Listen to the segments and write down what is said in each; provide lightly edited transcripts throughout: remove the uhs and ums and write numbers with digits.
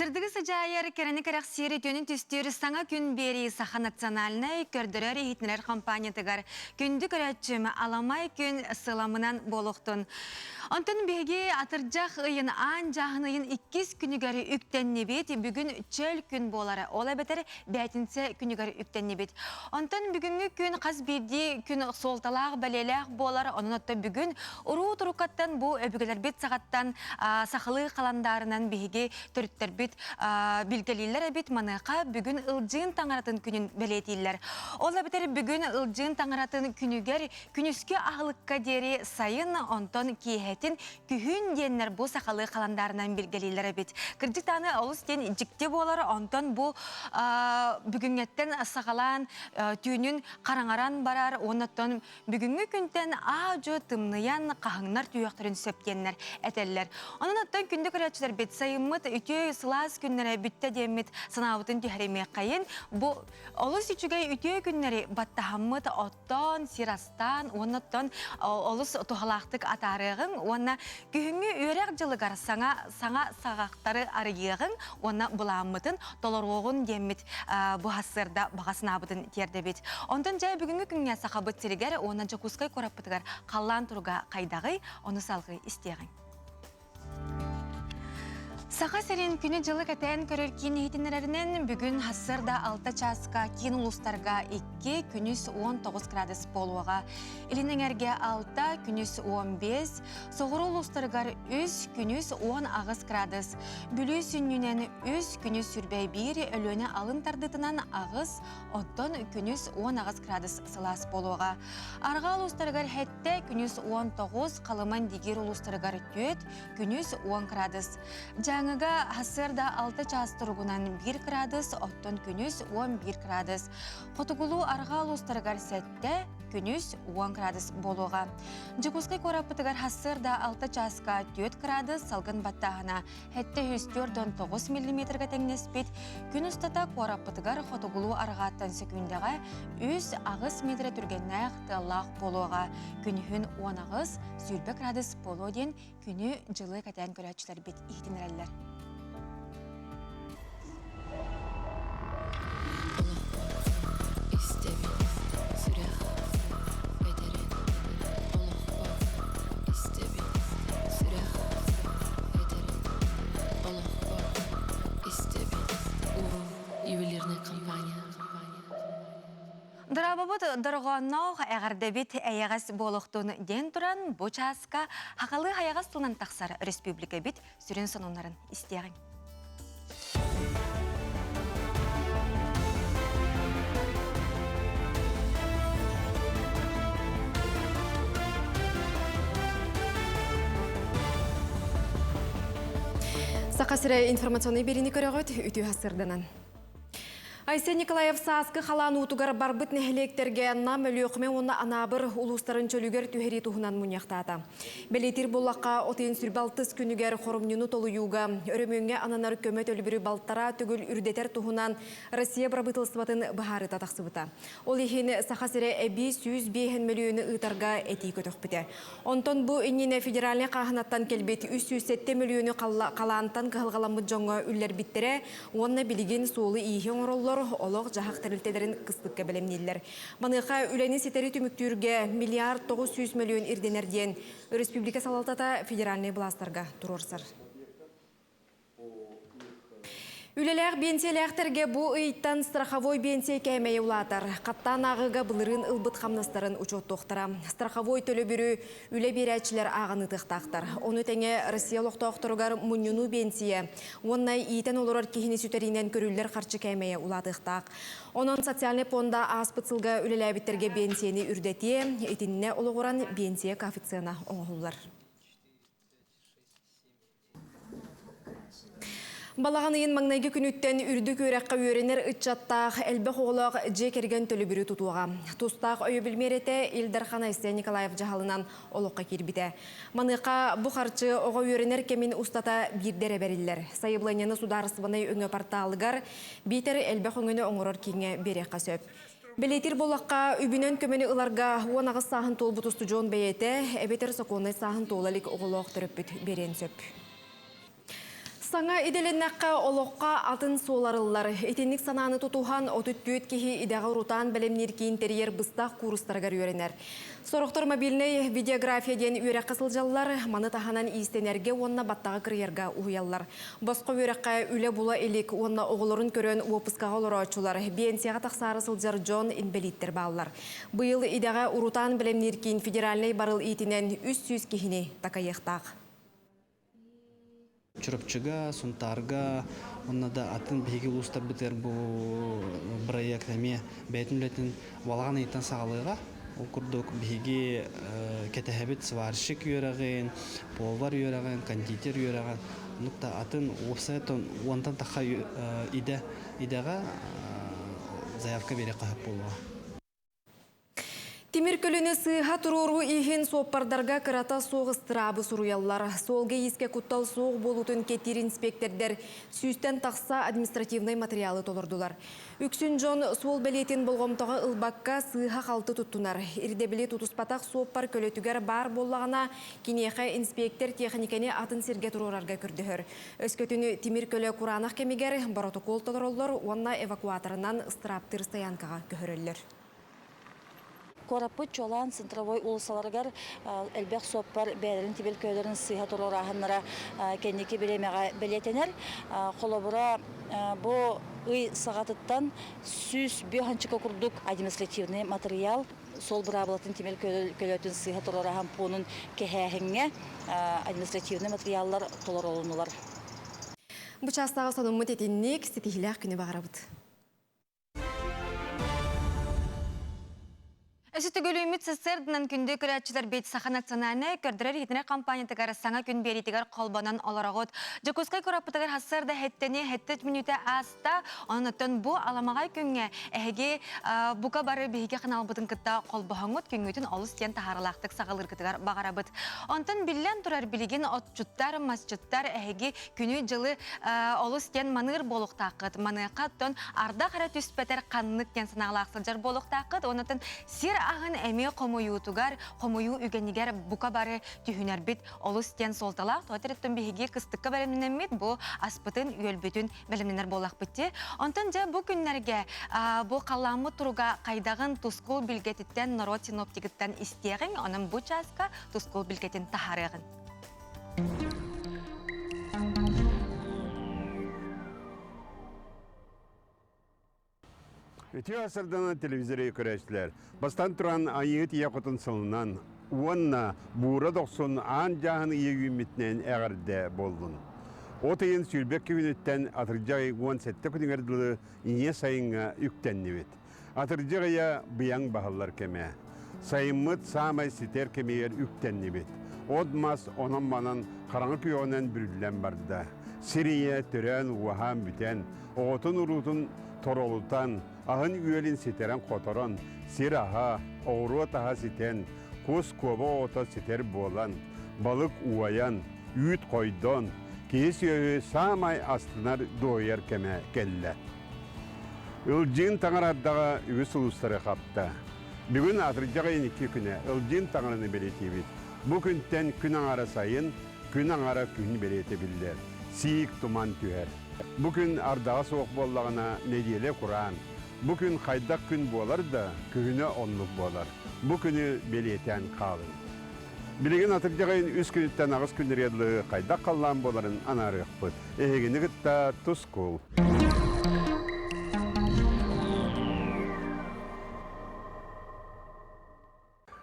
Сырдыгы сыдьаайар, кэрэни кэрэхсиир үтүөнү түстүүр саҥа күн биэрии Саха национальнай көрдөрөр-иһитиннэрэр компаниятыгар күндү көрөөччүм аламай күн сыламынан буолуохтун. Онтон биһиги атырдьах ыйын аан дьааһын ыйын иккис күнүгэр үктэннибит. Бүгүн чөл күн буолар. Ол эбэтэр бээтинсэ күнүгэр үктэннибит. Онтон бүгүҥҥү күн хас биирдии күн суолталаах, бэлиэлээх буолар. Онон оттон бүгүн уруу туруккаттан бу өбүгэлэрбит саҕаттан сахалыы халандаарынан биһиги төрүттэрбит билгэлииллэр эбит. Маныаха бүгүн Ылдьыын таҥаратын күнүн бэлиэтииллэр. Ол эбэтэр бүгүн Ылдьыын таҥаратын күнүгэр күнүскү аһылыкка диэри сайын, онтон киэһэтин күһүн диэннэр бу сахалыы халандаарынан билгэлииллэр эбит. Кырдьык даҕаны олус диэн дьикти буолар, онтон бу бүгүҥҥэттэн саҕалаан түүнүн хараҥаран барар, уоннаттан бүгүҥҥү күнтэн аа-дьуо тымныйан хаһыҥнар түһүөхтэрин сөп диэннэр этэллэр. Онон оттон күндү көрөөччүлэрбит сайыммыт үтүө сылаас күннэрэ бүттэ диэммит санаабытын түһэримиэххэйин. Бу олус үчүгэй үтүө күннэри баттаһаммыт оттоон, сир астаан уонна оттон олус туһалаахтык атаарыаҕыҥ уонна күһүҥҥү үөрэх дьылыгар саҥа саҥа саҕахтары арыйыаҕыҥ уонна былааммытын толоруоҕун диэммит бу сарсыарда баҕа санаабытын тиэрдэбит. Онтон дьэ бүгүҥҥү күҥҥэ Сахабыт сиригэр уонна Дьокуускай куораппытыгар халлаан туруга хайдаҕый, ону салҕыы истиэҕиҥ. Саха сирин күнү-дьылы кэтээн көрөр киин иһитиннэрэринэн, бүгүн сарсыарда 6 чааска киин улуустарга 2, күнүс 19 градус буолуоҕа. Илин эҥэргэ 6, күнүс 15, соҕуруу улуустарыгар 3, күнүс 18 градус. Бүлүү сүнньүнэн 3, күнүс сүрбэй 1, Өлүөнэ алын тардытынан 8, оттон күнүс 18 градус сылаас буолуоҕа. Арҕаа улуустарыгар сэттэ, күнүс 19, Халыман Дигир улуустарыгар 4, күнүс 10 градус. Дьааҥыга сарсыарда 6 чаас туругунан 1 градус, оттон күнүс 11 градус. Хотугулуу арҕаа улуустарыгар сэттэ, күнүс 10 градус буолуоҕа. Дьокуускай куораппытыгар сарсыарда 6 чааска 4 градус, салгын баттааһына 749 миллиметрга тэҥнэспит. Күн устата куораппытыгар хотугулуу арҕааттан сөкүүндэҕэ 3-8 метрэ түргэннээх тыаллаах буолуоҕа. Күнүһүн 18, 20 градус буолуо диэн күнү-дьылы кэтээн көрөөччүлэрбит иһитиннэрэллэр. Истэбин, сүрэх этэрин, олохпор истэбин, сүрэх этэрин, олохпор истэбин, уруу ювелирная компания. Дорообобут дорҕоонноох эҕэрдэбит эйэҕэс буолуохтун диэн туран бу чааска хахалыы хайаҕас тылынан тахсар республикабит сүрүн сонуннарын истиэҕиҥ. Саха сирэ информационнай биэриини көрөҕүт, үтүө сырданан. Айсен Николаев сааскы халаан уутугар барбыт нэһилиэктэргэ Нам, Өлүөхүмэ уонна Анаабыр улуустарын чөлүгэр түһэрии туһунан мунньахтаата. Бэлиэтиир буоллахха, от ыйын сүрбэ алтыс күнүгэр хорумньуну толуйууга, өрөмүөҥҥэ ананар көмө төлөбүрү балтараа төгүл үрдэтэр туһунан Россия бырабыыталыстыбатын быһаарыыта тахсыбыта. Ол иһин Саха сирэ эбии 105 мөлүйүөнү ыытарга этии көтөхпүтэ. Онтон бу иннинэ федеральнай хааһынаттан кэлбит 307 мөлүйүөнү халаантан кыһалҕаламмыт дьоҥҥо үллэрбиттэрэ уонна билигин суолу-ииһи оҥороллор, олох-дьаһах тэрилтэлэрин кыстыкка бэлэмнииллэр. Маныаха үлэни ситэри түмүктүүргэ миллиард 900 мөлүйүөн ирдэнэр диэн өрөспүүбүлүкэ салалтата федеральнай былаастарга туруорсар. Үлэлээх биэнсийэлээхтэргэ бу ыйтан страховой биэнсийэ кээмэйэ улаатар. Хаттаан ааҕыыга былырыын ылбыт хамнастарын учуоттуохтара. Страховой төлөбүрү үлэ биэрээччилэр ааҕан ыытыахтаахтар. Ону тэҥэ Россия олохтоохторугар мунньунуу биэнсийэ уонна иитэн олорор киһини сүтэриинэн көрүллэр харчы кээмэйэ улаатыахтаах. Онон социальнай пуонда ааспыт сылга үлэлээбиттэргэ биэнсийэни үрдэтиэ, итиннэ олоҕуран биэнсийэ коэффициена оҥоһуллар. Балаҕан ыйын маҥнайгы күнүттэн үрдүк үөрэххэ үөрэнэр ыччаттаах, элбэх оҕолоох дьиэ кэргэн төлөбүрү тутуоҕа. Тустаах өйөбүл миэрэтэ Ил Дархан Айсен Николаев дьаһалынан олоххо киирбитэ. Маныаха бу харчы оҕо үөрэнэр кэмин устата биирдэ эрэ бэриллэр. Сайабылыанньаны судаарыстыбаннай өҥө порталыгар биитэр элбэх өҥөнү оҥорор кииҥҥэ биэриэххэ сөп. Бэлиэтиир буоллахха, үбүнэн көмөнү ыларга 18 сааһын туолбут устудьуон бэйэтэ, эбэтэр сокуоннай сааһын туола илик оҕолоох төрөппүт биэриэн сөп. Саҥа идэлэннэххэ олоххо атын суол арыллар. Итинник санааны тутуһан, 34 киһи идэҕэ урутаан бэлэмниир киин тэрийэр быстах куурустарыгар үөрэнэр. Сорохтор мобильнай видеография диэн үөрэххэ сылдьаллар, маны таһынан иистэнэргэ уонна баттаҕы кырыйарга уһуйаллар. Босхо үөрэххэ үлэ була илик уонна оҕолорун көрөн уоппускаҕа олорооччулар, биэнсийэҕэ тахсаары сылдьар дьон, инбэлииттэр бааллар. Быйыл идэҕэ урутаан бэлэмниир киин федеральнай барыл иитинэн 300 киһини такайыахтаах. Чурапчыга, Сунтаарга уонна да атын биһиги улуустарбытыгар бу бырайыак эмиэ бэйэтин үлэтин балаҕан ыйыттан саҕалыаҕа. Ол курдук биһиги кэтэһэбит сварщик үөрэҕин, повар үөрэҕин, кондитер үөрэҕин, оннук да атын уопсай уонтан тахха идэ идэҕэ заявка биэриэххэ сөп буолуоҕа. Тимир көлөнү сыыһа туруоруу иһин суоппардарга кырата суох ыстыраабы суруйаллар. Суолга-иискэ куттал суох буолуутун кэтиир инспиэктэрдэр сүүстэн тахса административнай материалы толордулар. Үксүн дьон суол бэлиэтин болҕомтоҕо ылбакка сыыһа-халты туттунар. Ирдэбили тутуспатах суоппар көлөтүгэр баар буоллаҕына, киниэхэ инспиэктэр тиэхиньикэни атын сиргэ туруорарга көрдөһөр. Өскөтүн тимир көлө кураанах кэмигэр боротокуол толороллор уонна эвакуаторынан ыстырааптыыр стоянкаҕа көһөрөллөр. Куораппыт чуолаан центровой уулуссаларыгар элбэх суоппар бэйэлэрин тибил көлөлөрүн сыыһа туруорааһыннара кэнники бириэмэҕэ бэлиэтэнэр. Холобура, бу ый саҕатыттан 105 курдук административный матырыйаал суол быраабылатын тимир көлөтүн сыыһа туруораһан пуунун кэһээһиҥҥэ административный матырыйааллар толорулуннулар. Бу чаастааҕы сонуммут итинник ситиһиилээх күнү баҕарабыт. Өссө төгүлүүммүт сарсыарданан күндү көрөөччүлэр бит Саха национальнай көрдөрөр иһитинэр компаниятыгар саҥа күн биэриитигэр холбонон олороҕут. Дьокуускай куораппытыгар сарсыарда хэттени хэттэ мүнүүтэ ааста. Онон оттон бу аламаҕай күҥҥэ эһиги бука бары биһиги ханаалбытын кытта холбоһоҥҥут күҥҥүтүн олус диэн таһаарылаахтык саҕалыыргытыгар баҕарабыт. Онтон биллэн турар билигин отчуттар, масчыттар эһиги күнү-дьылы олус диэн маныыр буолуохтааххыт. Маныаха оттон ардах эрэ түспэтэр ханнык диэн санаалаах сылдьар буолуохтааххыт. Онон сир аһын эмиэ хомуйуутугар, хомуйуу үгэнигэр бука бары түһүнэрбит олус диэн суолталаах. Тоҕо оттон биһиги кыстыкка бэлэмнэммит бу аспытын, үөлбүтүн бэлэмнэнэр буоллахпыт дии. Онтон дьэ бу күннэргэ бу халлааммыт туруга хайдаҕын тускул билгэтиттэн норуот синоптигыттан истиэҕиҥ. Онон бу чааска тускул билгэтин таһаарыаҕын. Үтүө сарданан телевизоры көрөөччүлэр. Бастан туран айыы тиийэ хотун сылынан уонна буура дохсун аан дьааһын ыйа үүммүтүнэн эҕэрдэ буоллун. От ыйын сүүрбэ күнүттэн атырдьах ый 17 күнүгэр дылы ийэ сайыҥҥа үктэннибит. Атырдьах ыйа быйаҥ баһыллар кэмэ. Сайыммыт саамай ситэр кэмигэр үктэннибит. От-мас онон-манан хараҥа күөҕүнэн бүрүллэн барда. Сир ийэ төрөөн-ууһаан бүтэн, оҕотун-уруутун торолутан, аһын-үөлүн ситэрэн-хоторон, сир аһа, оҕуруот аһа ситэн, кус куоба оҕото ситэр буолан, балык уойан, үүт хойдон, киһи-сүөһү саамай астынар дуоһуйар кэмэ кэллэ. Ылдьыын таҥара ардаҕа үгүс улуустары хапта. Бүгүн атырдьах ыйын икки күнэ Ылдьыын таҥараны бэлиэтиибит. Бу күнтэн күн аҥара сайын, күн аҥара күһүн бэлиэтэ биллэр. Сиик туман түһэр. Бу күн ардаҕа суох буоллаҕына нэдиэлэ кураан. Бу күн хайдах күн буолар да, күһүнэ оннук буолар. Бу күнү бэлиэтээн хаалыҥ. Билигин атырдьах ыйын үс күнүттэн аҕыс күннэригэр дылы хайдах халлаан буоларын анаарыахпыт. Эһигини кытта Тускул.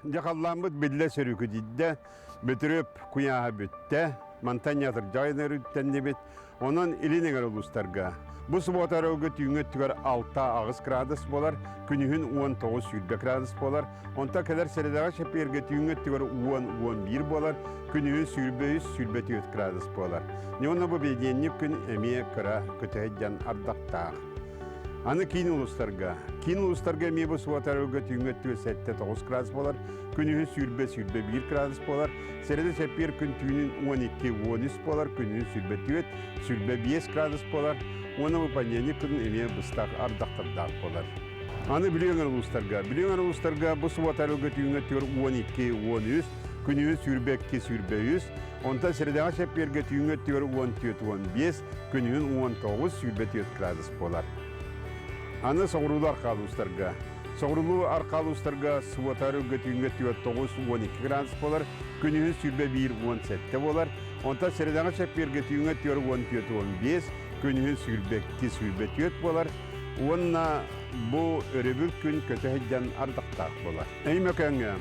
Дьэ халлааммыт биллэ сөрүүкүдүйдэ, Бөтүрүөп куйааһа бүттэ, мантан атырдьах ыйын үктэннибит. Онон илин эҥэр улуустарга бу субуота өрөбүлгэ түүҥҥү өттүгэр 6-8 градус буолар, күнүһүн 19-20 градус буолар. Онтон кэлэр сэрэдэҕэ чэппиэргэ түүҥҥү өттүгэр 10-11 буолар, күнүһүн 23-24 градус буолар. Уонна бу бэйдиэнньик күн эмиэ кыра көтөһөйдөн ардахтаах. Аны киин улуустарга. Киин улуустарга эмиэ бу субуота өрөбүлгэ түүҥҥү өттүгэр 7-9 градус буолар, күнүһүн 20-21 градус буолар. Сэрэдэ чэппиэр күн түүнүн 12-13 буолар, күнүһүн 24-25 градус буолар. Уонна бу понедельник күн эмиэ быстах ардахтардаах буолар. Аны Бүлүү өҥөр улуустарга. Бүлүү өҥөр улуустарга бу субуота өрөбүлгэ түүҥҥү өттүгэр 12-13, күнүһүн 22-23, онтон средаҕа чэппиэргэ түүҥҥү өттүгэр 14-15, күнүһүн 19-24 градус буолар. Аны соҕуруулуу арҕаа улуустарга. Соҕуруулуу арҕаа улуустарга субуота өрүлгэ түүҥҥү өттүгэр 9-12 градус буолар, күнүһүн 21-17 буолар, онтон средаҕа чэппиэргэ түүҥҥү өттүгэр 14-15, күнүһүн 22-24 буолар уонна бу өрөбүл күн көтө сылдьан ардахтаах буолар. Өймөкөөҥҥө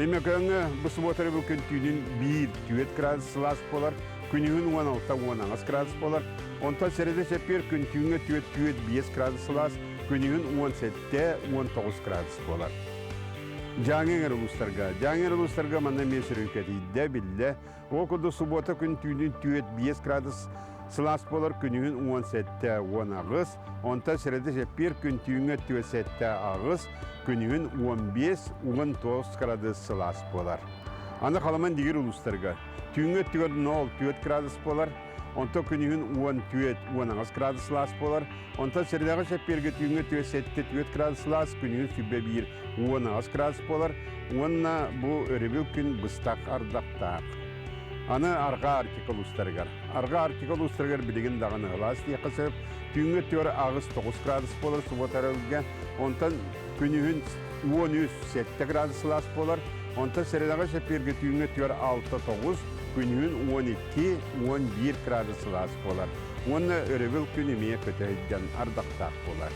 Өймөкөөҥҥө бу субуота өрөбүл күн түүнүн 1-4 градус сылаас буолар, күнүһүн 16-18 градус буолар. Онтон сэрэдэ чэппиэр күн түүҥҥэ 4-4-5 градус сылаас, күнүһүн 17-19 градус буолар. Дьааҥы эҥэр улуустарга. Дьааҥы эҥэр улуустарга манна эмиэ сөрүүкэтийдэ, биллэ. Ол курдук субуота күн түүнүн 4-5 градус сылаас буолар, күнүһүн 17-18, онтон сэрэдэ чэппиэр күн түүҥҥэ 4-7-8, күнүһүн 15-19 градус сылаас буолар. Аны Халаман дигир улуустарга түүҥҥү өттүгэр 0-4 градус буолар, онтон күнүһүн 14-18 градус сылаас буолар, онтон сэрэдэҕэ чэппиэргэ түүҥҥү өттүгэр 7-4 градус сылаас, күнүһүн 21-18 градус буолар уонна бу өрөбүл күн быстах ардахтаах. Аны Арҕаа Арктика улуустарыгар. Арҕаа Арктика улуустарыгар билигин даҕаны ылаас диэххэ сөп. Түүҥҥү өттүгэр 8-9 градус буолар субуота өрөбүлгэ, онтон күнүһүн 13-7 градус сылаас буолар. Онтон сэрэдэҕэ чэппиэргэ түүҥҥү өттүгэр 6-9, күнүһүн 12-11 градус сылаас буолар. Уонна өрөбүл күн эмиэ көтө сылдьан ардахтаах буолар.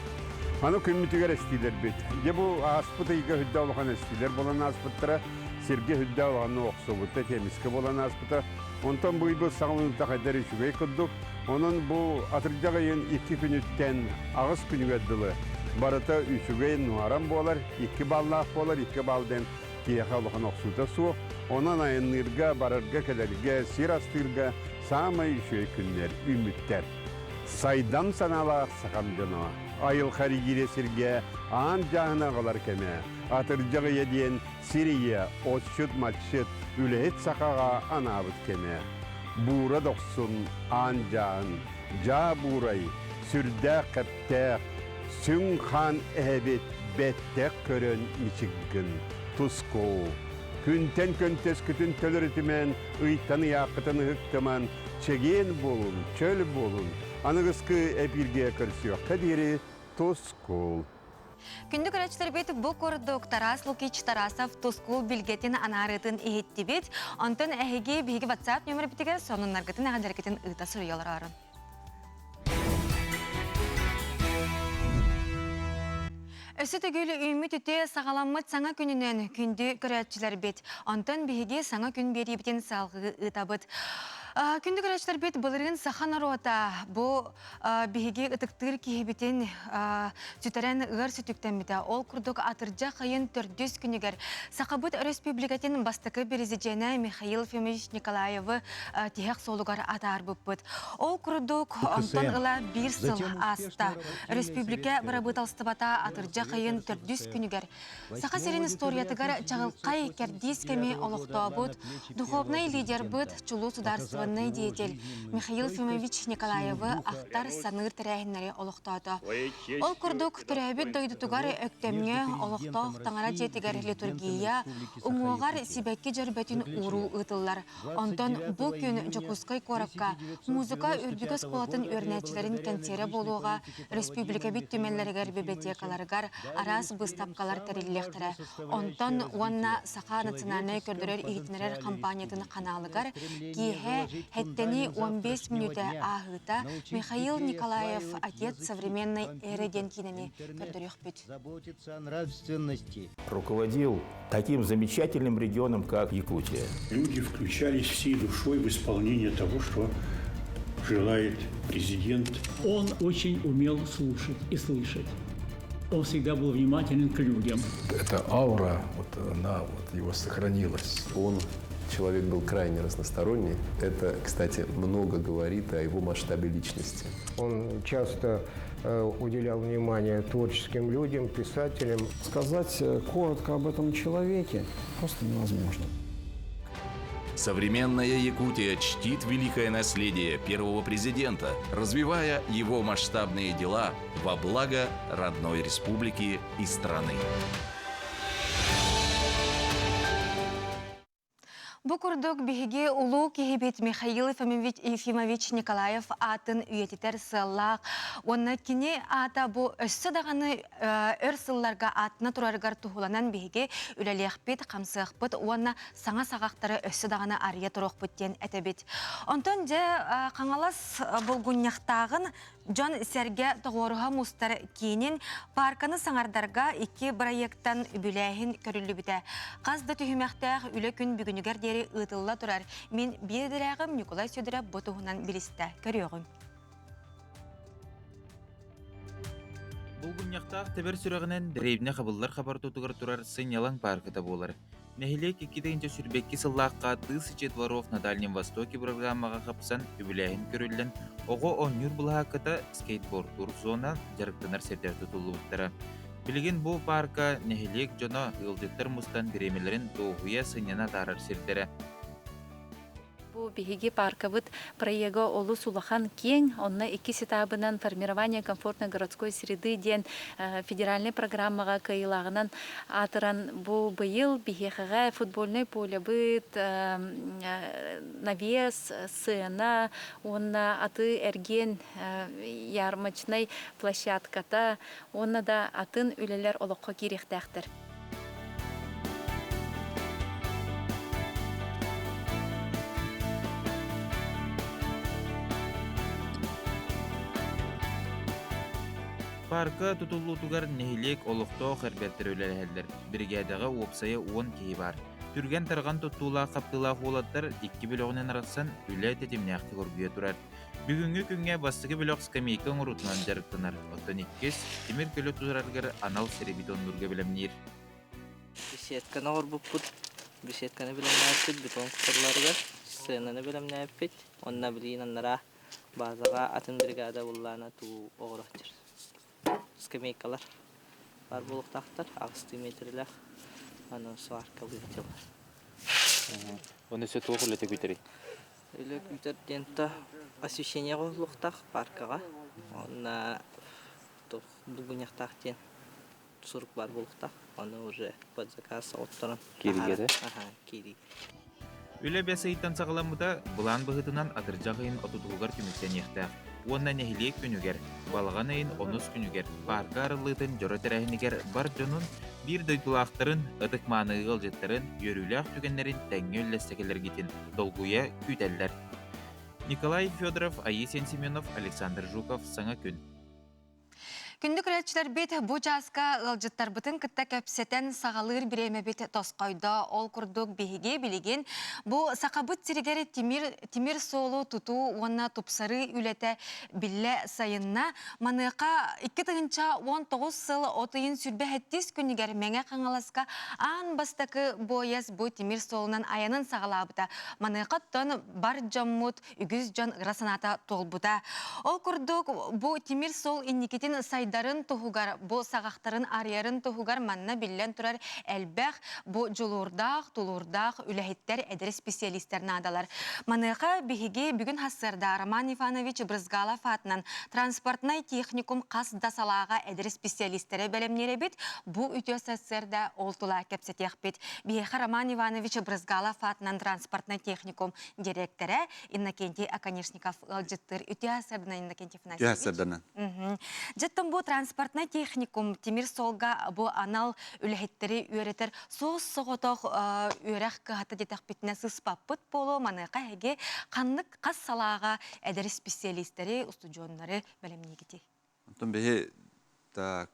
Аны күммүтүгэр эстиилэрбит. Дьэ бу ааспыт ыйга үрдэ улахан эстиилэр буолан ааспыттара. Сиргэ үрдэ улаханнык охсубута, темискэ буолан ааспыта. Онтон бу ыйбыт саҕаланыыта хайдар үчүгэй курдук. Онон бу атырдьах ыйын икки күнүттэн аҕыс күнүгэр дылы барыта үчүгэй нуһаран буолар, икки баллаах буолар, икки балл диэн киһиэхэ улахан охсуута суох. Онон айанныырга, барарга-кэлэргэ, сир астыырга саамай үчүгэй күннэр үүммүттэр. Сайдам санаалаах сахам дьоно, айылҕа эригиирэ сиргэ аан дьааһына аҕалар кэмэ, атырдьах ыйа диэн сир ийэ, отчут-матчыт, үлэһит сахаҕа анаабыт кэмэ. Буура дохсун, аан дьааһын, дьаа буурай, сүрдээх кэптээх, сүҥ хаан эһэбит бэттэх көрөн мичик гын, тускуу. Күнтэн көнтөскүтүн төлөрүтүмэн, ыйтан ыйааххытын ыһыктыман, чэгиэн буолун, чөл буолун, аныгыскы эпииргэ көрсүөххэ диэри тускул. Күндү көрөөччүлэрбит бу курдук Тарас Лукич Тарасов тускул билгэтин анаарыытын иһиттибит. Онтон эһиги биһиги WhatsApp нөмербитигэр сонуннаргытын эҕэрдэлэргитин ыыта суруйа олороорун. Өссө төгүл үүммүт үтүө саҕаламмыт саҥа күнүнэн күндү көрөөччүлэрбит. Онтон биһиги саҥа күн биэриибитин салҕыы ыытабыт. Күндү көрөөччүлэрбит былырыын саха норуота бу биһиги ытыктыыр киһибитин сүтэрэн ыар сүтүктэммитэ. Ол курдук атырдьах ыйын төрдүс күнүгэр Сахабыт Өрөспүүбүлүкэтин бастакы президенэ Михаил Ефимович Николаевы тиһэх суолугар атаарбыппыт. Ол курдук онтон ыла биир сыл ааста. Өрөспүүбүлүкэ бырабыыталыстыбата атырдьах ыйын төрдүс күнүгэр Саха сирин историятыгар чаҕылхай кэрдиис кэми олохтообут духовнай лидербыт, чулуу судаарыстыбаннай деятель Михаил Ефимович Николаевы ахтар саныыр тэрээһиннэри олохтоото. Ол курдук, төрөөбүт дойдутугар Өктөмҥө олохтоох таҥара дьиэтигэр литургия, уҥуоҕар сибэкки дьөрбөтүн ууруу ыытыллар. Онтон бу күн Дьокуускай куоракка музыка үрдүкү оскуолатын үөрэнээччилэрин кэнсиэрэ буолуоҕа, республикабыт түмэллэригэр, библиотекаларыгар араас быыстапкалар тэриллиэхтэрэ. Онтон уонна Саха национальнай көрдөрөр-иһитиннэрэр хампаанньатын ханаалыгар киэһэ Хэттэни 15 мүнүүтэ ааһыыта Михаил Николаев «Отец современной эры» диэн киинэни көрдөрүөхпүт. Руководил таким замечательным регионом, как Якутия. Люди включались всей душой в исполнение того, что желает президент. Он очень умел слушать и слышать. Он всегда был внимателен к людям. Эта аура, вот она вот его сохранилась. Он человек был крайне разносторонний. Это, кстати, много говорит о его масштабе личности. Он часто уделял внимание творческим людям, писателям. Сказать коротко об этом человеке просто невозможно. Современная Якутия чтит великое наследие первого президента, развивая его масштабные дела во благо родной республики и страны. Бу курдук биһиги улуу киһибит Михаил Ефимович Николаев аатын үйэтитэр сыаллаах уонна кини аата бу өссө даҕаны өр сылларга аатына турарыгар туһуланан биһиги үлэлиэхпит, хамсыахпыт уонна саҥа саҕахтары өссө даҕаны арыйа туруохпут диэн этэбит. Онтон дьэ Хаҥалас булгунньахтааҕын Дьон-сэргэ тоҕуоруһа мустар киинин паарканы саҥардарга икки бырайыактан үбүлээһин көрүллүбүтэ. Хас да түһүмэхтээх үлэ күн бүгүнүгэр диэри ыытылла турар. Мин биир идэлээҕим Ньукулай Сүдүрэ бу туһунан билистэ. Көрүөҕүҥ. Булгунньахтаах тэбэр сүрэҕинэн дэриэбинэ хабыллар хабар тутугар турар сынньалаҥ паарката буолар. Нэһилиэк 2022 сыллаахха «Тысячи дворов на Дальнем Востоке» программаҕа хапсан үбүлээһин көрүллэн, оҕо оонньуур былаһаакката, скейтбордуур зона, дьарыктанар сирдэр тутуллубуттара. Билигин бу паарка нэһилиэк дьоно, ыалдьыттар мустан бириэмэлэрин дуоһуйа сынньана атаарар сирдэрэ. Бу биһиги паркабыт проега олус улахан киэҥ, онно иккис этабынан формирование комфортной городской среды диэн федеральнай программаҕа кыайыылааҕынан аатыран бу быйыл биһиэхэҕэ футбольнай полебыт, навес, сцена уонна атыы-эргиэн ярмарочнай площадката уонна да атын үлэлэр олоххо киириэхтээхтэр. Парка тутуллуутугар нэһилиэк олохтоох эрбэртэрэ үлэлэһэллэр. Биригээдэҕэ уопсайа 10 киһи баар. Түргэн-тарҕан туттуулаах-хаптыылаах уолаттар икки бөлөҕүнэн арахсан үлэ тэтимнээхтик оргуйа турар. Бүгүҥҥү күҥҥэ бастакы бөлөх скамейка оҥоруутунан дьарыктанар, оттон иккис тимир көлө турарыгар анал сири бетоннуурга бэлэмниир. Беседканы оҥорбуппут, беседканы бэлэмнээппит, бетон куталларыгар сценаны бэлэмнээппит. Онно билигин анараа базаҕа атын бригада буллаана туу оҕорооччу. Скамейкалар баар буолуохтаахтар, аҕыстыы метрэлээх, аны сваркалыы дьылар. Оны өссө туох үлэтэ күүтэрий? Үлэ күүтэр диэн то освещение оҥоһуллуохтаах паркаҕа. Уонна туох булгунньахтаах диэн сурук баар буолуохтаах. Ону уже под заказ оҕотторон Кииригэ Аха, киирии. Үлэ бэс ыйтан саҕаламмыта, былаан быһыытынан атырдьах ыйын отутугар түмүктэниэхтээх уонна нэһилиэк күнүгэр, балаҕан ыйын онус күнүгэр паарка арыллыытын дьоро тэрээһинигэр бар дьонун, биир дойдулаахтарын, ытык-мааны ыалдьыттарын үөрүүлээх түгэннэрин тэҥҥэ үллэстэ кэлэргитин долгуйа күүтэллэр. Николай Федоров, Аисен Семенов, Александр Жуков «Саҥа күн». Күндү көрөөччүлэрбит бу чааска ыалдьыттарбытын кытта кэпсэтэн саҕалыыр бириэмэбит тосхойдо. Ол курдук биһиги билигин бу Сахабыт сиригэр тимир, тимир суолу тутуу уонна тупсарыы үлэтэ биллэ сайынна. Маныаха 2019 сыл от ыйын 27 күнүгэр Мэҥэ Хаҥаласка аан бастакы буойас бу тимир суолунан айанын саҕалаабыта. Маныаха оттон бар дьоммут үгүс дьон ыра санаата туолбута. Ол курдук бу тимир суол инникитин сайдарын туһугар, бу саҕахтарын арыйарын туһугар манна биллэн турар элбэх бу дьулуурдаах, тулуурдаах үлэһиттэр, эдэр специалистэр наадалар. Маныаха биһиги бүгүн хассыарда Роман Иванович Брызгалов аатынан транспортнай техникум хас да салааҕа эдэр специалистэрэ бэлэмниир эбит. Бу үтүө сарсыарда ол тула кэпсэтиэхпит. Биһиэхэ Роман Иванович Брызгалов аатынан транспортнай техникум дириэктэрэ Иннокентий Оконешников ыалдьыттыыр. Үтүө сарсыарданан, Иннокентий Афанасьевич. Үтүө сарсыарданан. Дьэттэн бу транспортнай техникум тимир суолга бу анал үлэһиттэри үөрэтэр суос-соҕотох үөрэх кыһата диэтэхпитинэ сыспаппыт буолуо. Маныаха эһиги ханнык хас салааҕа эдэр специалистэри, устудьуоннары бэлэмниигитий? Онтон биһи так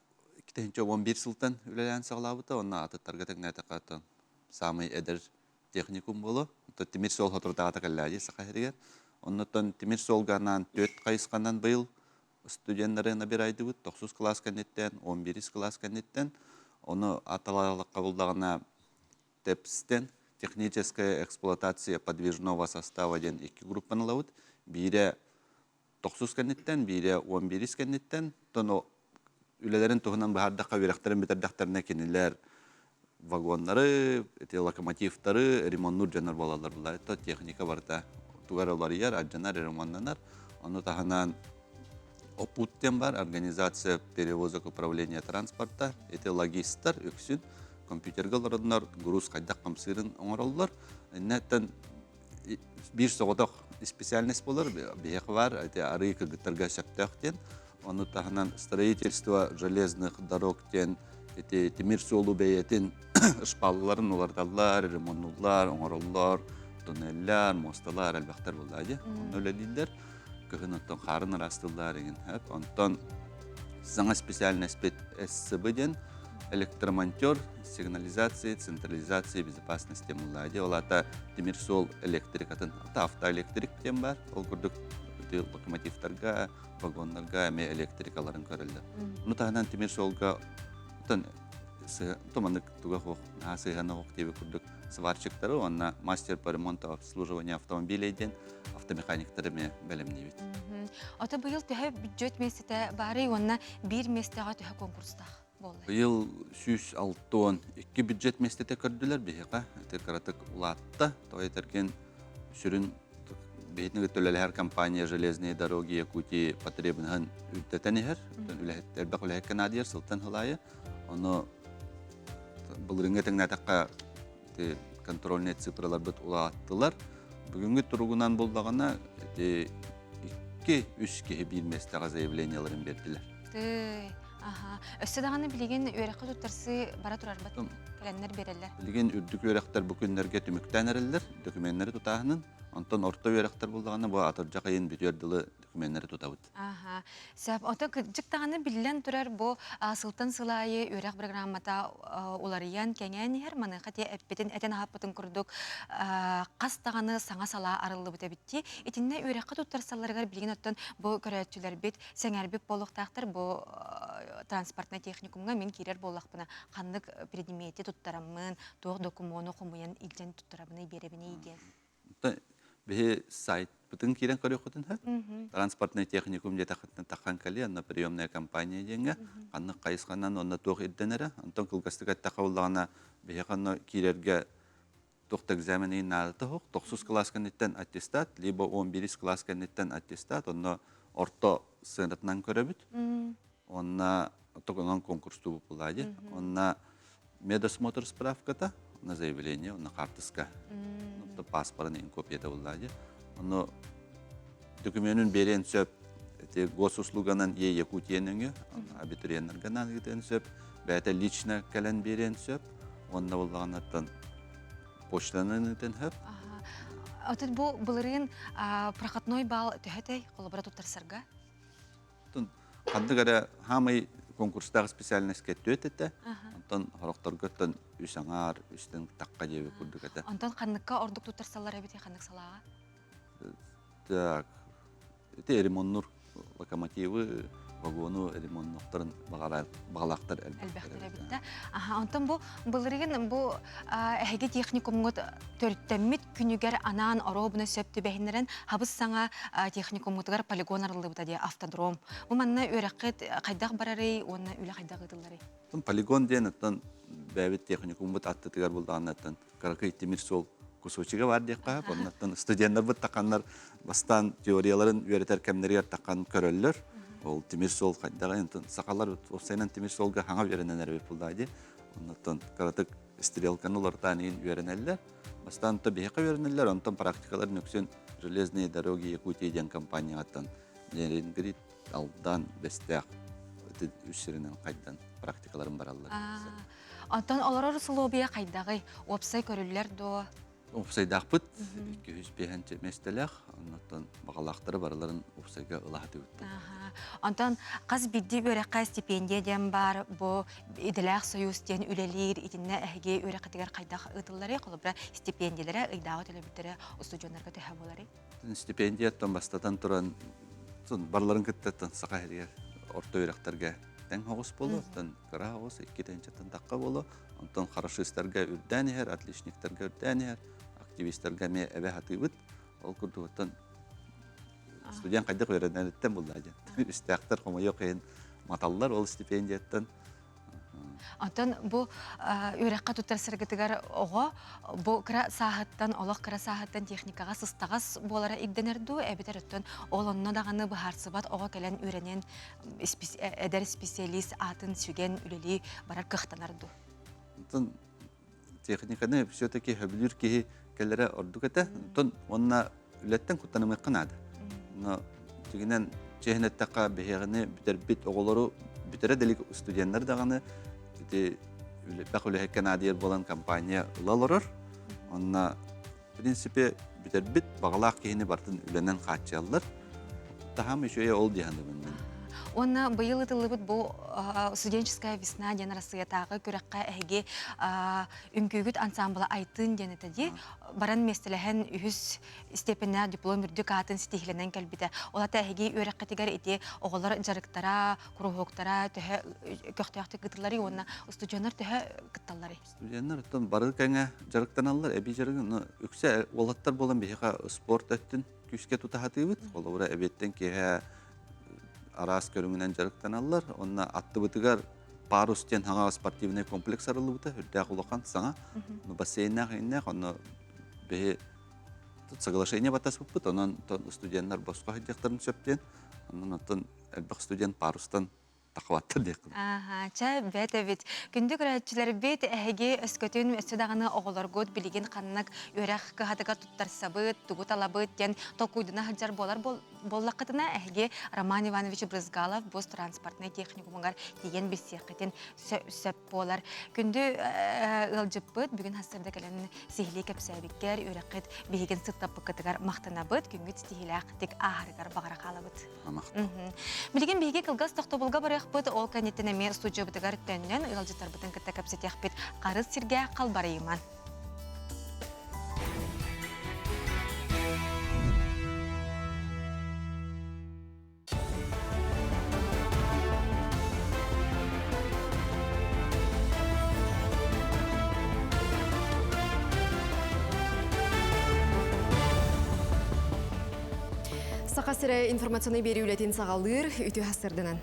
2011 сылтан үлэлээн саҕалаабыта, онно атыттарга тэҥнээтэххэ саамай эдэр техникум буолуо. Онтон тимир суол соторутааҕыта кэллээди Саха сиригэр. Оннуттан тимир суолга анаан түөрт хайысханан быйыл студеннары набирайдыбыт. Тохсус кылаас кэнниттэн, 11 кылаас кэнниттэн. Ону аталалыкка булдаҕына ТЭПСтэн техническая эксплуатация подвижного состава диэн икки группаны ылабыт. Биирэ тохсус кэнниттэн, биирэ 11 кэнниттэн. Оттон үлэлэрин туһунан быһаардахха, үөрэхтэрин бүтэрдэхтэринэ кинилэр вагоннары, эти локомотивтары ремоннуур дьоннор буолаллар булар. То техника барыта тугар уларыйар, алдьанар, ремоннанар. Ону таһынан ОПУТ диэн бар, организация перевозок управления транспорта, эти логистар үксүн. Компьютерга олороннор груз хайдах хамсыырын оҥороллор. Иннеттэн биир соҕотох специальность буолар, биһиэхэ баар, ити арыы кыргыттарга сөптөөх диэн. Ону таһынан строительство железных дорог диэн ити тимир суолу бэйэтин шпалларын уларыталлар, ремоннуллар, оҥороллор, туннеллэр, муосталар элбэхтэр буолла дии. Онно үлэлииллэр. Кыһын оттон хаарын ыраастыыллар игин. Онтон саҥа специальность СЦБ диэн электромонтер сигнализации, централизации безопасности мулла дии. Ол аата тимир суол электрикатын, автоэлектрик диэн бар. Ол курдук локомотивтарга, вагоннарга эмиэ электрикаларын көрөллөр. Ону таһынан тимир суолга оттон туманнык туга суох, наһаа сыһыана суох диэбит курдук сварщиктары уонна мастер по ремонту обслуживания автомобилей диэн автомеханиктары эмиэ бэлэмниибит. Ото быйыл төһө бюджет миэстэтэ баарый уонна биир миэстэҕэ төһө конкурстаах буолла? Быйыл 162 бюджет миэстэтэ көрдүлэр биһиэхэ. Ити кыратык улаатта. Тоҕо этэргин сүрүн биһитини төлөлөһөр компания Железные дороги Якутии потребностын үрдэтэн иһэр. Үлэһит элбэх үлэһиккэ наадыйар сылтан сыл аайы. Ону былырыыҥҥы тэҥнээтэххэ контрольнай цифраларбыт улааттылар. Бүгүҥҥү туругунан буллаҕына ити 2-3 киһи биир миэстэҕэ заявлениеларын биэрдилэр. Тый, аха. Өссө даҕаны билигин үөрэххэ туттарсыы бара турарбат кэлэннэр биэрэллэр. Билигин үрдүк үөрэхтэр бу күннэргэ түмүктээн эрэллэр докуменнары тутааһынын. Онтон орто үөрэхтэр буллаҕына бу атырдьах ыйын бүтүөр дылы докуменнары тутабыт. Аха. Сөп. Ото кырдьык даҕаны биллэн турар бу сылтан сыл аайы үөрэх программата уларыйан кэҥээн иһэр. Маныаха те эппитин этэн аһаппытын курдук хас даҕаны саҥа салаа арыллыбыт эбит Итиннэ үөрэххэ туттарсалларыгар билигин оттон бу көрөөччүлэрбит сэҥээрбит буолуохтаахтар бу транспортнай техникумҥа мин киирэр буоллахпына ханнык предмети туттараммын, туох докумуону хомуйан илдьэн туттарабыный биэрэбиний диэн. Биһи сайтпытын киирэн көрүөххүтүн сөп. Транспортный техникум диэтэххитинэ таххан кэлиэ, онно приемная компания диэҥҥэ ханнык хайысханан онно туох ирдэнэрэ. Онтон кылгастык эттэххэ буоллаҕына, биһиэхэ онно киирэргэ туох да экзамен иһин наадата суох. Тохсус кылаас кэнниттэн аттестат, либо 11 кылаас кэнниттэн аттестат, онно орто сыанатынан көрөбүт. Онно онон конкурстуубут буолаа дии. Онно медосмотр справката, на заявление, онно хаартыска, паспорын иһин копията буоллаа дии. Ону докуменун бериэн сөп, эти госуслуганан е Якутия нөҥүө, абитуриеннарга ыытыан сөп, бэйэтэ лично кэлэн биэриэн сөп, уонна буоллаҕынаттан почтанан ыытыан сөп. Отут бу былырыын проходной балл төһөтэй холобура туттарсарга? Ханнык эрэ хаамай конкурстаах специальностька түөт этэ. Онтон хорохторготтон үс аҥаар, үстэн тахха диэби курдук этэ. Онтон ханныкка ордук туттарсаллар эбит ханнык салааҕа? Так, ити ремоннур локомотивы, вагону ремоннуохтарын баҕалаахтар элбэхтэр эбит да. Аха, онтон бу былырыын бу эһиги техникумҥут төрүттэммит күнүгэр анаан оруобуна сөп түбэһиннэрэн хабыс саҥа техникуммутугар полигон арыллыбыта диye автодром. Бу манна үөрэххит хайдах барарый уонна үлэ хайдах ыытылларый? Полигон диэн оттон бэйэбит техникуммут аттытыгар булдаҕынаттан кыракый тимир суол кусочига бар диэххэ оннуттан студеннарбыт таханнар бастаан теорияларын үөрэтэр кэмнэригэр таххан көрөллөр. Ол тимир суол хайдаҕый онтон сахалар уопсайынан тимир суолга хаҥа үөрэнэн эрэбит буллаа дии. Оннуттан кыратык стрелканы уларытаан иһин үөрэнэллэр. Бастаан то биһиэхэ үөрэнэллэр, онтон практикалар нүксүн Железные дороги Якутии диэн компанияттан Нерюнгри, Алдан, Бэстээх үс сиринэн хайдан практикаларын бараллар. Онтон олорор усулуобуйа хайдаҕый? Уопсай көрүллэр дуо? Уопсайдаахпыт 205 миэстэлээх, оннуттан баҕалаахтары барыларын уопсайга ылаһатыбыт. Онтон хас биирдии үөрэххэ стипендия диэн баар, бу идэлээх союз диэн үлэлиир, итиннэ эһиги үөрэххитигэр хайдах ыытылларый? Холобура, стипендиялэрэ, ыйдааҕы төлөбүрдэрэ устудьуоннарга төһө буоларый? Стипендияттан бастатан туран барыларын кытта Саха сиригэр орто үөрэхтэргэ тэҥ оҕус буолуо, оттон кыра оҕус икки тыһыынчаттан тахха буолуо. Онтон хорошистарга үрдээн иһэр, отличниктарга үрдээн иһэр, активистарга эмиэ эбэ хатыыбыт. Ол курдук оттон студент хайдах үөрэнэриттэн буллаа диэн. Үстээхтэр хомойуох иһин маталлар ол стипендияттан. Онтон бу үөрэххэ туттарсаргытыгар оҕо бу кыра сааһыттан, олох кыра сааһыттан техникаҕа сыстаҕас буолара ирдэнэр дуу, эбэтэр оттон ол онно даҕаны быһаарсыбат оҕо кэлэн үөрэнэн эдэр специалист аатын сүгэн үлэлии барар кыахтанар дуу? Онтон техниканы все-таки хөбүлүүр киһи кэлэрэ ордук этэ. Онтон уонна үлэттэн куттанымыахха наада. Но дьиҥинэн чиэһин эттэххэ биһиэҕини бүтэрбит оҕолору бүтэрэ да илик студеннар даҕаны ити элбэх үлэһиккэ наадыйар буолан компания ыла олорор. Онно в принципе бүтэрбит баҕалаах киһини барытын үлэнэн хааччыйаллар. Таһам үчүгэйэ ол дии саныыбын мин. Уонна быйыл ытыллыбыт бу студенческая весна диэн Арассыыйатааҕы күрэххэ эһиги үҥкүүгүт ансаамбыла Айтыын диэн этэ дии. Баран миэстэлэһэн үһүс степеннээх диплом үрдүк аатын ситиһилэнэн кэлбитэ. Ол ата эһиги үөрэххитигэр ити оҕолор дьарыктара, куруһуоктара төһө көхтөөхтүк ыытылларый уонна устудьуоннар төһө кытталларый? Студеннар оттон бары кэҥэ дьарыктаналлар, эбии дьарыгы, но үксэ уолаттар буолан биһиэхэ спорт өттүн күүскэ тутаһатыыбыт. Холобура, эбиэттэн киэһэ араас көрүҥүнэн дьарыктаналлар. Онно аттыбытыгар Парус диэн хаҥа спортивный комплекс арыллыбыта, үрдээх улахан саҥа. Бассейннаах иннээх, онно биһи тут соглашение баттаспыппыт, онон студеннар босхо сылдьыахтарын сөп диэн. Онон оттон элбэх студент парустан тахваттар диэххин. Ааха, чэ, бэт эбит. Күндү көрөөччүлэрбит, эһиги өскөтүн өссө даҕаны оҕолоргут билигин ханнык үөрэх кыһатыгар туттарсабыт, тугу талабыт диэн толкуйдана сылдьар буолар буоллаххытына, эһиги Роман Иванович Брызгалов бу транспортнай техникумугар тиийэн билсиэххитин сөп буолар. Күндү ыалдьыппыт бүгүн сарсыарда кэлэн сиһилии кэпсээбиккэр, үөрэххит биһигин сыттаппыккытыгар махтанабыт, күҥҥүт ситиһиилээхтик ааһарыгар баҕара хаалабыт. Билигин биһиги кылгас тохтобулга барыахпыт, ол кэнниттэн эмиэ студиябытыгар төннөн ыалдьыттарбытын кытта кэпсэтиэхпит. Харыс сиргэ халбарыйыман. Саха сирэ информационнай биэрии үлэтин саҕалыыр үтүө сырдынан.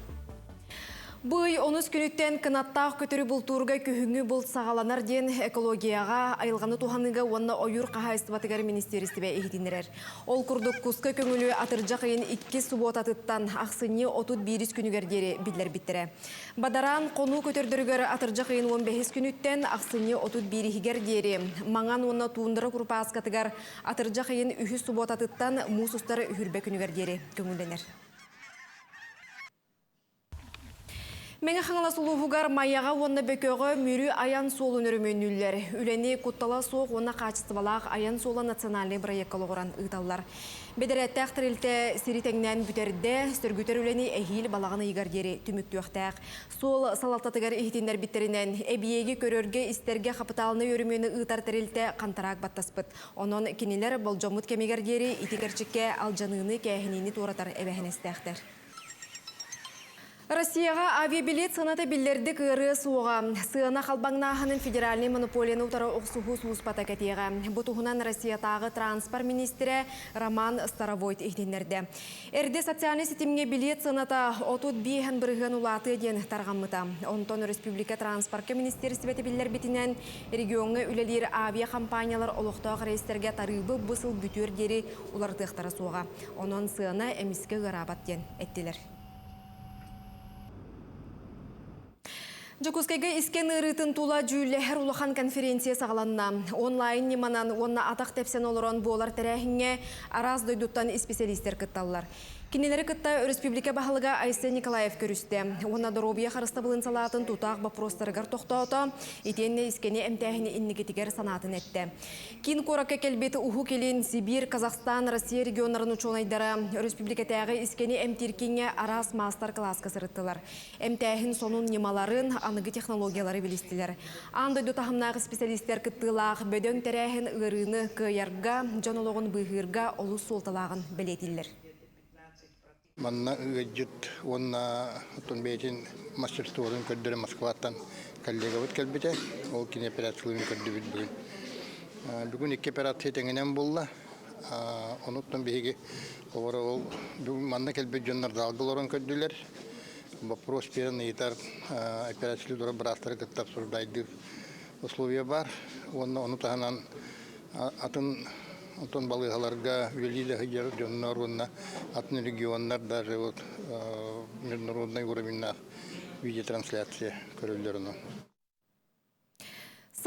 Бу ый онус күнүттэн кынаттаах көтөрү бултуурга күһүҥҥү булт саҕаланар диэн экологияҕа, айылҕаны туһаныыга уонна ойуур хаһаайыстыбатыгар министиэристибэ иһитиннэрэр. Ол курдук куска көҥүлү атырдьах ыйын иккис субуотатыттан ахсынньы 31 күнүгэр диэри биллэрбиттэрэ. Бадараан хонуу көтөрдөрүгэр атырдьах ыйын 15 күнүттэн ахсынньы 31-гэр диэри Маҥан уонна Туундара курупааскатыгар атырдьах ыйын үһүс субуотатыттан муус устар үһүрбэ күнүгэр диэри көҥүллэнэр. Мэҥэ Хаҥалас улууһугар Майаҕа уонна Бөкөҕө Мүрү айан суолун өрөмүөннүүллэр. Үлэни куттала суох уонна хаачыстыбалаах айан суола национальнай бырайыакка олоҕуран ыыталлар. Бэдэрээттээх тэрилтэ сири тэҥнээн бүтэрдэ, сөргүтэр үлэни эһиил балаҕан ыйыгар диэри түмүктүөхтээх. Суол салалтатыгар иһитиннэрбиттэринэн, эбийиэги көрөргө-истэргэ хапытаалынай өрөмүөнү ыытар тэрилтэ хантараак баттаспыт. Онон кинилэр болдьоммут кэмигэр диэри ити кэрчиккэ алдьаныыны-кээһиниини туоратар эбээһинэстээхтэр. Россияҕа авиабилет сыаната биллэрдик ыарыа суоҕа. Сыана халбаҥнааһынын федеральнай монополияны утары охсуһуу сулууспата кэтиэҕэ. Бу туһунан Россиятааҕы транспорт миниистирэ Роман Старовойт иһитиннэрдэ. Эрдэ социальнай ситимҥэ билиэт сыаната 35 бырыһыан улаатыа диэн тарҕаммыта. Онтон республика транспорка министиэристибэтэ биллэрбитинэн, региоҥҥа үлэлиир авиакомпаниялар олохтоох рейстэргэ тарыыбы бу сыл бүтүөр диэри уларытыахтара суоҕа. Онон сыана эмискэ ыараабат диэн эттилэр. Дьокуускайга искэн ыарыытын тула дьүүллэһэр улахан конференция саҕаланна. Онлайн ньыманан уонна атах тэпсэн олорон буолар тэрээһиҥҥэ араас дойдуттан исписэлиистэр кытталлар. Кинилэри кытта өрөспүүбүлүкэ баһылыга Айсен Николаев көрүстэ уонна доруобуйа харыстабылын салаатын тутаах боппуруостарыгар тохтоото, итиэннэ искэни эмтээһини инникитигэр санаатын эттэ. Киин куоракка кэлбит Уһук Илин, Сибиир, Казахстан, Россия регионнарын учуонайдара өрөспүүбүлүкэтээҕи искэни эмтиир кииҥҥэ араас маастар-кылааска сырыттылар. Эмтээһин сонун ньымаларын, аныгы технологиялары билистилэр. Аан дойду таһымнаах исписэлиистэр кыттыылаах бөдөҥ тэрээһин ыарыыны кыайарга, дьон олоҕун быыһыырга олус суолталааҕын бэлиэтииллэр. Манна ыалдьыт уонна оттон бэйэтин мастерствотун көрдөрө Москваттан коллегабыт кэлбитэ. Ол кини операциялыырын көрдүбүт бүгүн. Бүгүн икки операция тэҥинэн буолла. Онуттан биһиги олору ол бүгүн манна кэлбит дьоннор залга олорон көрдүлэр. Вопрос биэрэн ыйытар операциялыы турар быраастары кытта обсуждайдыыр условия баар. Уонна ону таһынан атын Онтон балыыһаларга үлэлии да сылдьар дьоннор уонна атын регионнар даже вот международный уровеннаах видеотрансляция көрөллөр онон.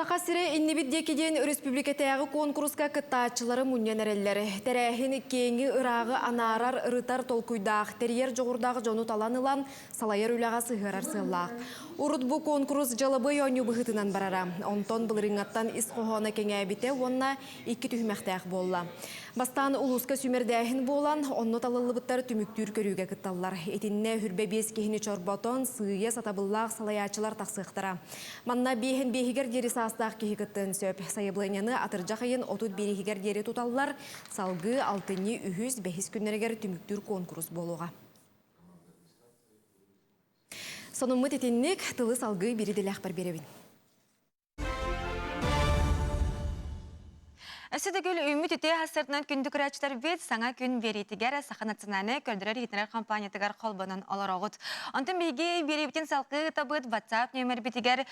Саха сирэ иннибит диэки диэн өрөспүүбүлүкэтээҕи куонкуруска кыттааччылары мунньан эрэллэр. Тэрээһин киэҥи ырааҕы анаарар, ырытар толкуйдаах, тэрийэр дьоҕурдаах дьону талан ылан, салайар үлэҕэ сыһыарар сыаллаах. Урут бу куонкурус дьалабыай оонньуу быһыытынан барара. Онтон былырыыҥҥаттан ис хоһооно кэҥээбитэ уонна икки түһүмэхтээх буолла. Бастаан улууска сүүмэрдээһин буолан, онно талыллыбыттар түмүктүүр көрүүгэ кытталлар. Итиннэ хүрбэ биэс киһини чорботон, сыыйа сатабыллаах салайааччылар тахсыахтара. Манна биэһин биэһигэр диэри саастаах киһи кыттыан сөп. Сайабылыанньаны атырдьах ыйын 31-игэр диэри туталлар, салгыы алтынньы үһүс, бэһис күннэригэр түмүктүүр куонкурус буолуоҕа. Сонуммут итинник, тылы салгыы биир идэлээхпэр биэрэбин. Өссө да күл үүммүт үтүө хассартынан күндү көрөөччүлэрбит саҥа күн биэриитигэр Саха национальнай көрдөрөр иһитинэр компаниятыгар холбонон олороҕут. Онтон биһиги биэриибитин салгыы ыытабыт WhatsApp нүөмэрбитигэр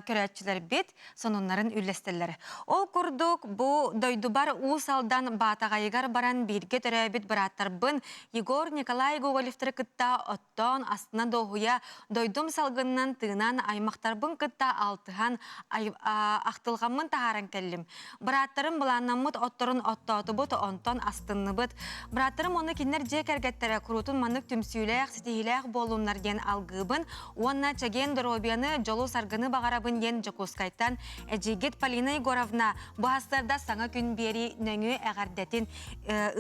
көрөөччүлэрбит сонуннарын үллэстэллэр. Ол курдук бу дойдубар Уус Алдан Баатаҕайыгар баран бииргэ төрөөбүт бырааттарбын Егор Николай Гоголевтары кытта оттоон астына дуоһуйа дойдум салгынынан тыынан аймахтарбын кытта алтыһан ахтылҕаммын таһааран кэллим. Бырааттарым былааннаммыт отторун оттоотубут, онтон астынныбыт. Бырааттарым уонна кинилэр дьиэ кэргэттэрэ куруутун маннык түмсүүлээх, ситиһиилээх буоллуннар диэн алгыыбын уонна чэгиэн доруобуйаны, дьолу-саргыны баҕарабын диэн Дьокуускайтан эдьиийгит Полина Егоровна бу сарсыарда саҥа күн биэрии нөҥүө эҕэрдэтин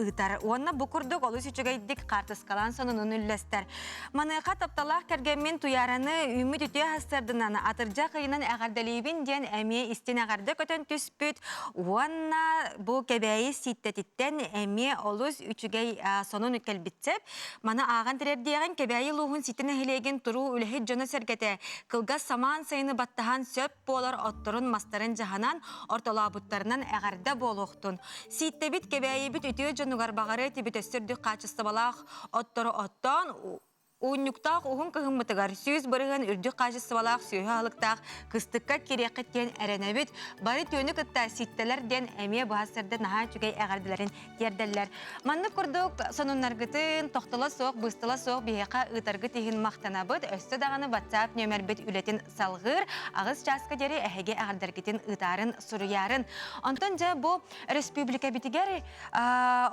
ыытар. Уонна бу курдук олус үчүгэйдик хаартыскалаан сонунун үллэстэр. Маныаха тапталаах кэргэммин Туйаараны үүммүт үтүө сарсыарданан атырдьах ыйынан эҕэрдэлиибин диэн эмиэ истин эҕэрдэ көтөн түспүт. Уонна бу Кэбээйи Сииттэтиттэн эмиэ олус үчүгэй сонун кэлбитсэп. Маны ааҕан тирэрдиэҕин Кэбээйи улууһун Ситтэ нэһилиэгин туруу үлэһит дьоно-сэргэтэ кылгас самаан сайыны баттаһан сөп буолар отторун-мастарын дьаһанан ортолообуттарынан эҕэрдэ буолуохтун. Сииттэбит Кэбээйибит үтүө дьонугар баҕары тибит өссө үрдүк хаачыстыбалаах оттору оттоон Уунньуктаах уһун кыһыммытыгар 100% үрдүк хаачыстыбалаах сүөһү аһылыктаах кыстыкка кириэххит диэн эрэнэбит. Бары түөнү кытта ситтэлэр диэн эмиэ быһа сырды наһаа үчүгэй эҕэрдэлэрин тиэрдэллэр. Маннык курдук сонуннаргытын тохтоло суох, быыстала суох биһиэхэ ыытаргыт иһин махтанабыт. Өссө даҕаны WhatsApp нүөмэрбит үлэтин салҕыыр. Аҕыс чааска диэри эһиги эҕэрдэргитин ыытаарын, суруйаарын. Онтон дьэ бу Республикабитигэр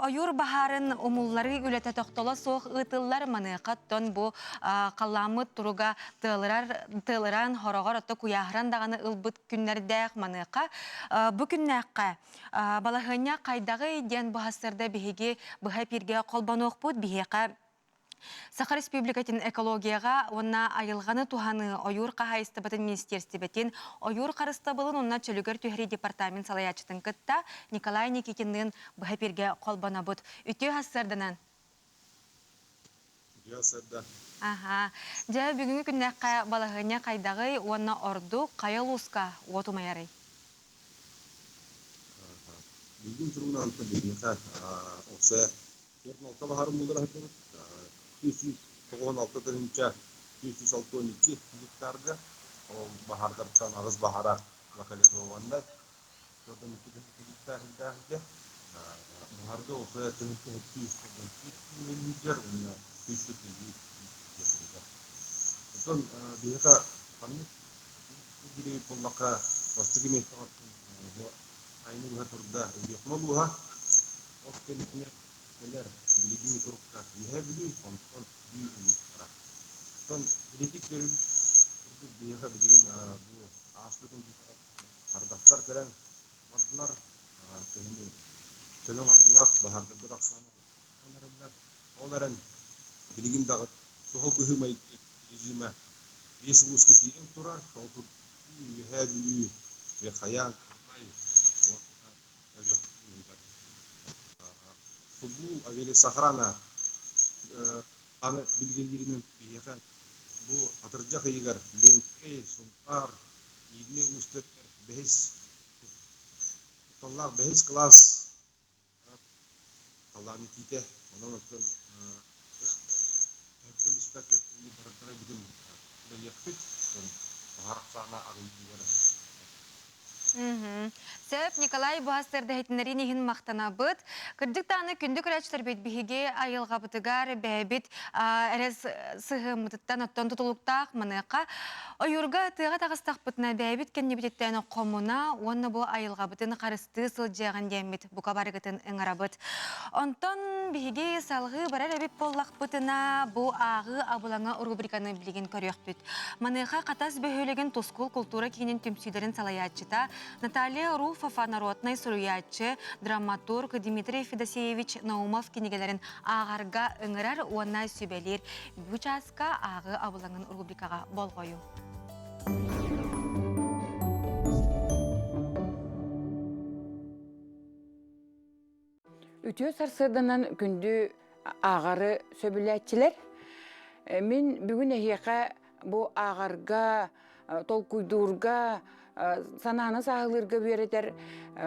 ойуур баһаарын умулларыы үлэтэ тохтоло суох ыытыллар. Маныаха оттон бу халлааммыт туруга тыалырар, тыалыран, хороҕор отто куйааһыран даҕаны ылбыт күннэрдээх. Маныаха бу күннээххэ балаһыанньа хайдаҕый диэн бу сарсыарда биһиги быһа эпииргэ холбонуохпут. Биһиэхэ Саха Республикатын экологияҕа уонна айылҕаны туһаныы ойуур хаһаайыстыбатын министиэристибэтин ойуур харыстабылын уонна чөлүгэр түһэрии департамент салайааччытын кытта Николай Никитинныын быһа эпииргэ холбонобут. Үтүө сарсыарданан! Үтүө сарсыарда. Аха. Дьэ, бүгүҥҥү күннээххэ балаһыанньа хайдаҕый уонна ордук хайа улууска уот умайарый? Билигин туругунан биһиэхэ ОСЭ 46 баһаарым буллара сылдьабыт. 296 тыһыынча 262 гектарга ол баһаардартан аҕыс баһаара локализованнай 42 гектар ирдээхигэ. Баһаарга ОСЭ тыһыынча 794 миллиметр уонна 142 Оттон биһиэхэ ханнык диэбит буоллахха, бастакы миэстэҕэ бу айны быһа турда Өлүөхүмэ улууһа. Ол кэннэ кэлэр билигин турукка Үөһээ Бүлүү, онтон Бүлүү улуустара. Оттон билигин көрүҥ курдук биһиэхэ билигин бу ааспыт ардахтар кэлэн бардылар, кыһыны төлөҥ ардылар, баһаардарга тахсан эрэллэр. Ол эрэн билигин даҕаны суһал быһыы-майгы режимэ биэс улууска киирэн турар. Ол курдук Үөһээ Бүлүү, Хайаан, Горнай уонна Өлүөхүмэ Субуу авиалесоохрана аны билгэлииринэн биһиэхэ бу атырдьах ыйыгар Ленскэй, Сунтаар, Мииринэй улуустарыгар бэһис кутталлаах бэһис кылаас халлаан итиитэ, онон оттон төһөттөн испэккэ барыттара бүтүн үлэлиэхпит, баһаар ахсаана аҕыйыыр. Сөп, Николай бу сырдаһитиннэрин иһин махтанабыт. Кырдьык даҕаны күндү көрөөччүлэрбит биһиги айылҕабытыгар бэйэбит эрэ сыһыаммытыттан оттон тутулуктаах маныаха ойуурга тыаҕа таҕыстахпытына бэйэбит кэннибититтэн хомуна уонна бу айылҕабытын харыстыы сылдьыаҕын диэммит бука барыгытын ыҥырабыт. Онтон биһиги салҕыы барар эбит буоллахпытына бу ааҕыы абылаҥа рубриканы билигин көрүөхпүт. Маныаха Хатас бөһүөлэгин Тускул култуура киинин түмсүүлэрин салайааччыта Наталья Руфова народнай суруйааччы, драматург Дмитрий Федосеевич Наумов кинигэлэрин ааҕарга ыҥырар уонна сүбэлиир. Бу чааска ааҕыы абылаҥын рубрикаҕа болҕойуҥ. Үтүө сарсыарданан күндү ааҕары сөбүлээччилэр. Мин бүгүн эһиэхэ бу ааҕарга, толкуйдуурга, санааны сааһылыырга үөрэтэр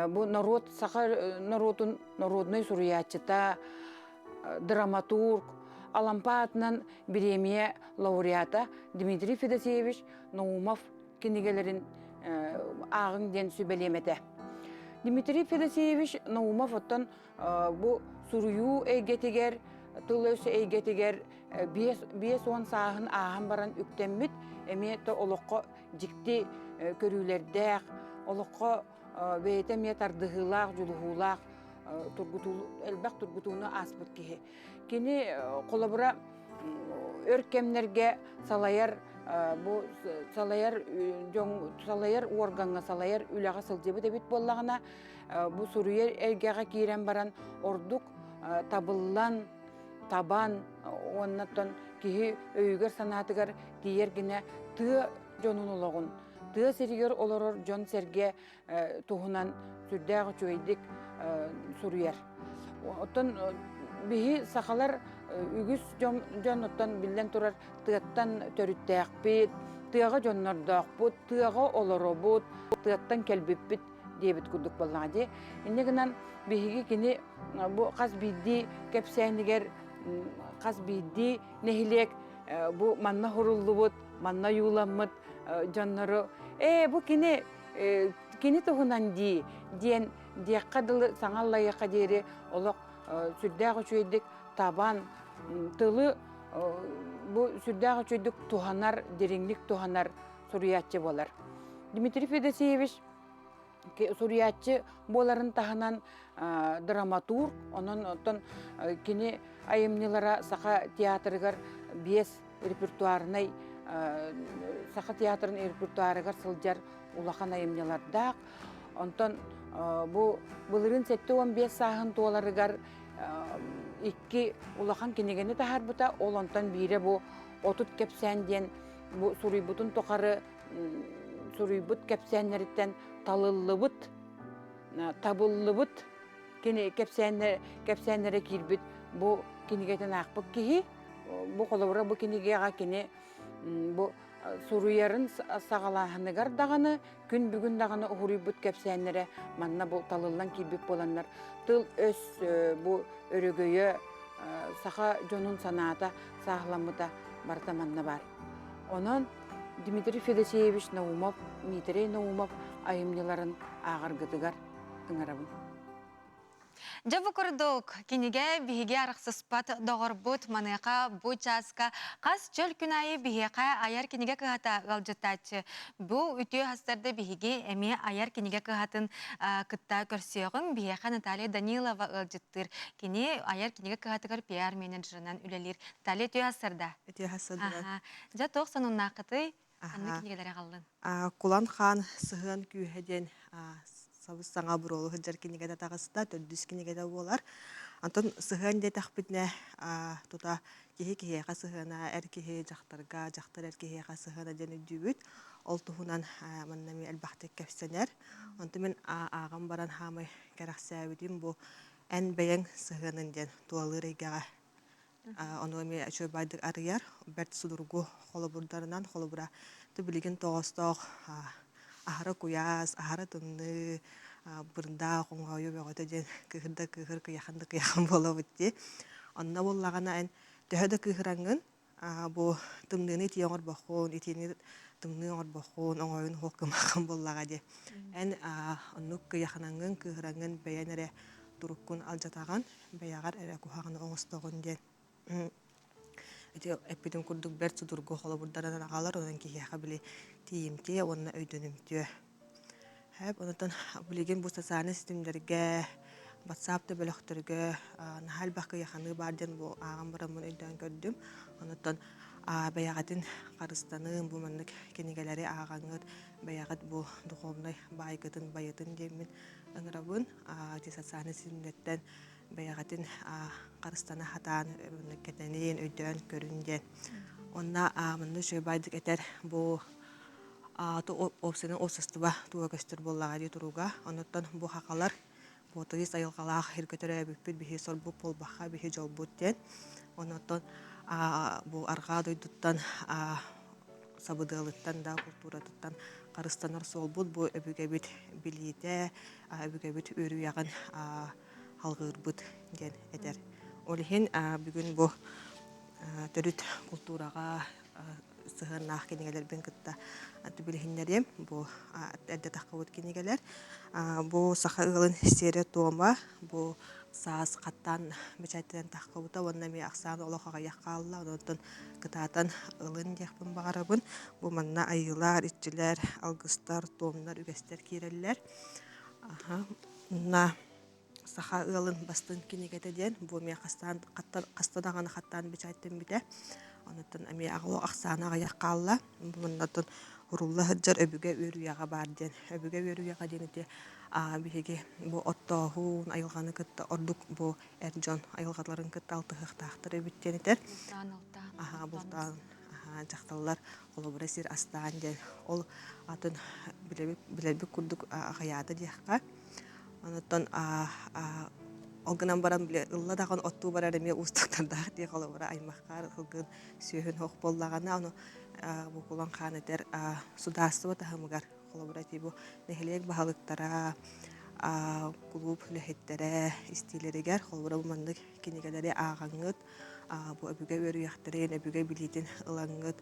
бу норуот саха норуотун норуодунай суруйааччыта, драматург, Алампа аатынан бириэмийэ лауреата Дмитрий Федосеевич Наумов кинигэлэрин ааҕыҥ диэн сүбэлиэм этэ. Дмитрий Федосеевич Наумов оттон бу суруйуу эйгэтигэр, тыл-өс эйгэтигэр 50 сааһын ааһан баран үктэммит, эмиэ то олоххо дьикти көрүүлэрдээх, олоххо бэйэтэ эмиэ тардыһыылаах, дьулуһуулаах, элбэх тургутууну ааспыт киһи. Кини холобура өр кэмнэргэ салайар бу салайар дьон салайар уоргаҥҥа салайар үлэҕэ сылдьыбыт эбит буоллаҕына бу суруйар эйгэҕэ киирэн баран ордук табыллан табан уоннаттан киһи өйүгэр-санаатыгар тиийэр гинэ тыа дьонун олоҕун тыа сиригэр олорор дьон-сэргэ туһунан сүрдээх үчүгэйдик суруйар. Оттон биһи сахалар үгүс дьон, дьон оттон биллэн турар тыаттан төрүттээхпит, тыаҕа дьоннордоохпут, тыаҕа олоробут, тыаттан кэлбиппит диэбит курдук буоллаҕа дии. Инньэ гынан биһиги кини бу хас биирдии кэпсээнигэр хас биирдии нэһилиэк бу манна хуруллубут, манна ойууламмыт дьоннору ээ бу кини кини туһунан дии диэн диэххэ дылы саҥа аллайыахха диэри олох сүрдээх үчүгэйдик табан тылы бу сүрдээх үчүгэйдик туһанар дириҥник туһанар суруйааччы буолар. Дмитрий Федосеевич суруйааччы буоларын таһынан драматург, онон оттон кини айымньылара Саха театрыгар биэс репертуарнай Саха театрын репертуарыгар сылдьар улахан айымньылардаах. Онтон бу былырыын 75 сааһын туоларыгар икки улахан кинигэни таһаарбыта. Ол онтон биирэ бу 30 кэпсээн диэн бу суруйбутун тухары суруйбут кэпсээннэриттэн талыллыбыт, табыллыбыт кини кэпсээннэрэ киирбит бу кинигэтин аахпыт киһи бу холобура бу кинигэҕэ кини бу суруйарын саҕалааһыныгар даҕаны күн бүгүн даҕаны уһуруйбут кэпсээннэрэ манна бу талыллан киирбит буоланнар тыл-өс бу өрөгөйө саха дьонун санаата сааһыламмыта барыта манна баар. Онон Дмитрий Федосеевич Наумов, Дмитрий Наумов айымньыларын ааҕаргытыгар ыҥырабын. Дьэ бу курдук, кинигэ биһиги арахсыспат доҕорбут маныаха бу чааска хас чөл күн аайы биһиэхэ айар кинигэ кыһата ыалдьыттааччы. Бу үтүө хастарда биһиги эмиэ айар кинигэ кыһатын кытта көрсүөҕүҥ. Биһиэхэ Наталья Данилова ыалдьыттыыр. Кини айар кинигэ кыһатыгар пиар-менеджерынан үлэлиир. Наталья үтүө хастарда. Үтүө хастарда. Дьэ туох сонуннааххытый? Ханнык кинигэлэри аҕаллыҥ? Кулан хаан сыһыан күүһэ диэн сабыс саҥа буруолу сылдьар кинигэтэ таҕыста, төрдүс кинигэтэ буолар. Онтон сыһыан диэтэхпитинэ тута киһи киһиэхэ сыһыана, эр киһи дьахтарга, дьахтар эр киһиэхэ сыһыана диэн өйдүүбүт. Ол туһунан манна эмиэ элбэхтик кэпсэнэр. Онтон мин ааҕан баран хаамай кэрэхсээбитим бу эн бэйэҥ сыһыанын диэн тулалыыр эйгэҕэ Ону эмиэ үчүгэй арыйар, бэрт судургу холобурдарынан, холобура, билигин тоҕоостоох аһара куйаас, аһара тымныы, бырдаах, оҥоойу бөҕөтө диэн кыыһыр да кыыһыр, кыйахан да кыйахан буолабыт дии. Онно буоллаҕына эн төһө да кыыһыраҥҥын, бу тымныыны итии оҥорбоккун, итиини тымныы оҥорбоххун, оҥоойун суох гымаххын буоллаҕа дии. Эн оннук кыйаханаҥҥын, кыыһыраҥҥын бэйэн эрэ туруккун алдьатаҕын, бэйэҕэр эрэ куһаҕаны оҥостоҕун диэн. Ити эппитим курдук бэрт судургу холобурдарынан аҕалар, онон киһиэхэ били тиийимтиэ уонна өйдөнүмтүө. Хэп, онтон билигин бу социальнай ситимнэргэ, WhatsApp да бөлөхтөргө наһаа элбэх кыйаханыы баар диэн бу ааҕан бараммын өйдөөн көрдүм. Онтон бэйэҕитин харыстаныым, бу маннык кинигэлэри ааҕаҥҥыт, бэйэҕит бу духовнай баайгытын байытын диэммин ыҥырабын. Ити социальнай ситимнэртэн бэйэҕитин харыстана сатаан кэтэниин, өйдөөн көрүн диэн. Онно манна үчүгэй баайдык этэр бу уопсайынан уопсастыба туга көстөр буоллаҕа дии туруга. Онуттан бу хахалар бу тыйыс айылҕалаах сиргэ төрөөбүппүт биһи сорбут буолбахха биһи дьолбут диэн. Онуттан бу арҕаа дойдуттан сабыдыалыттан да култууратыттан харыстанар суолбут бу өбүгэбит билиитэ, өбүгэбит үөрүйэҕин алҕыырбыт диэн этэр. Ол иһин бүгүн бу төрүт култуураҕа сыһыаннаах кинигэлэрбин кытта билиһиннэриэм. Бу эрдэ таххыбыт кинигэлэр. Бу саха ыалын сиэрэ-туома, бу саас хаттаан бэчээттэнэн таххыбыта уонна эмиэ ахсаан олох аҕыйах хаалла. Онон кытаатан ылын диэхпин баҕарабын. Бу манна айыылар, иччилэр, алгыстар, туомнар, үгэстэр киирэллэр. На саха ыалын бастыҥ кинигэтэ диэн бу эмиэ хастаан хаста даҕаны хаттаан бэчээттэммитэ. Онуттан эмиэ аҕа ахсаана аҕыйах хаалла. Муннатын урулла сылдьар өбүгэ үөрүйэҕэ баар диэн. Өбүгэ үөрүйэҕэ диэн ити биһиги бу оттооһун, айылҕаны кытта ордук бу эр дьон айылҕаларын кытта алтыһыахтаахтар эбит диэн этэр. Аһаа, бултаан, дьахталлар холобура сир астаан диэн. Ол атын билэрбит курдук аҕыйаата диэххэ. Онуттан ол гынан баран били ылла даҕаны оттуу барар эмиэ уустуктардаах дии холобура аймаххар ылгын сүөһүн ох буоллаҕына ону бу кулан хаан этэр судаарыстыба таһымыгар холобура ити бу нэһилиэк баһылыктара кулууп үлэһиттэрэ истиилэригэр холобура бу маннык кинигэлэри ааҕаҥҥыт бу өбүгэ үөрүйэхтэрин өбүгэ билиитин ылаҥҥыт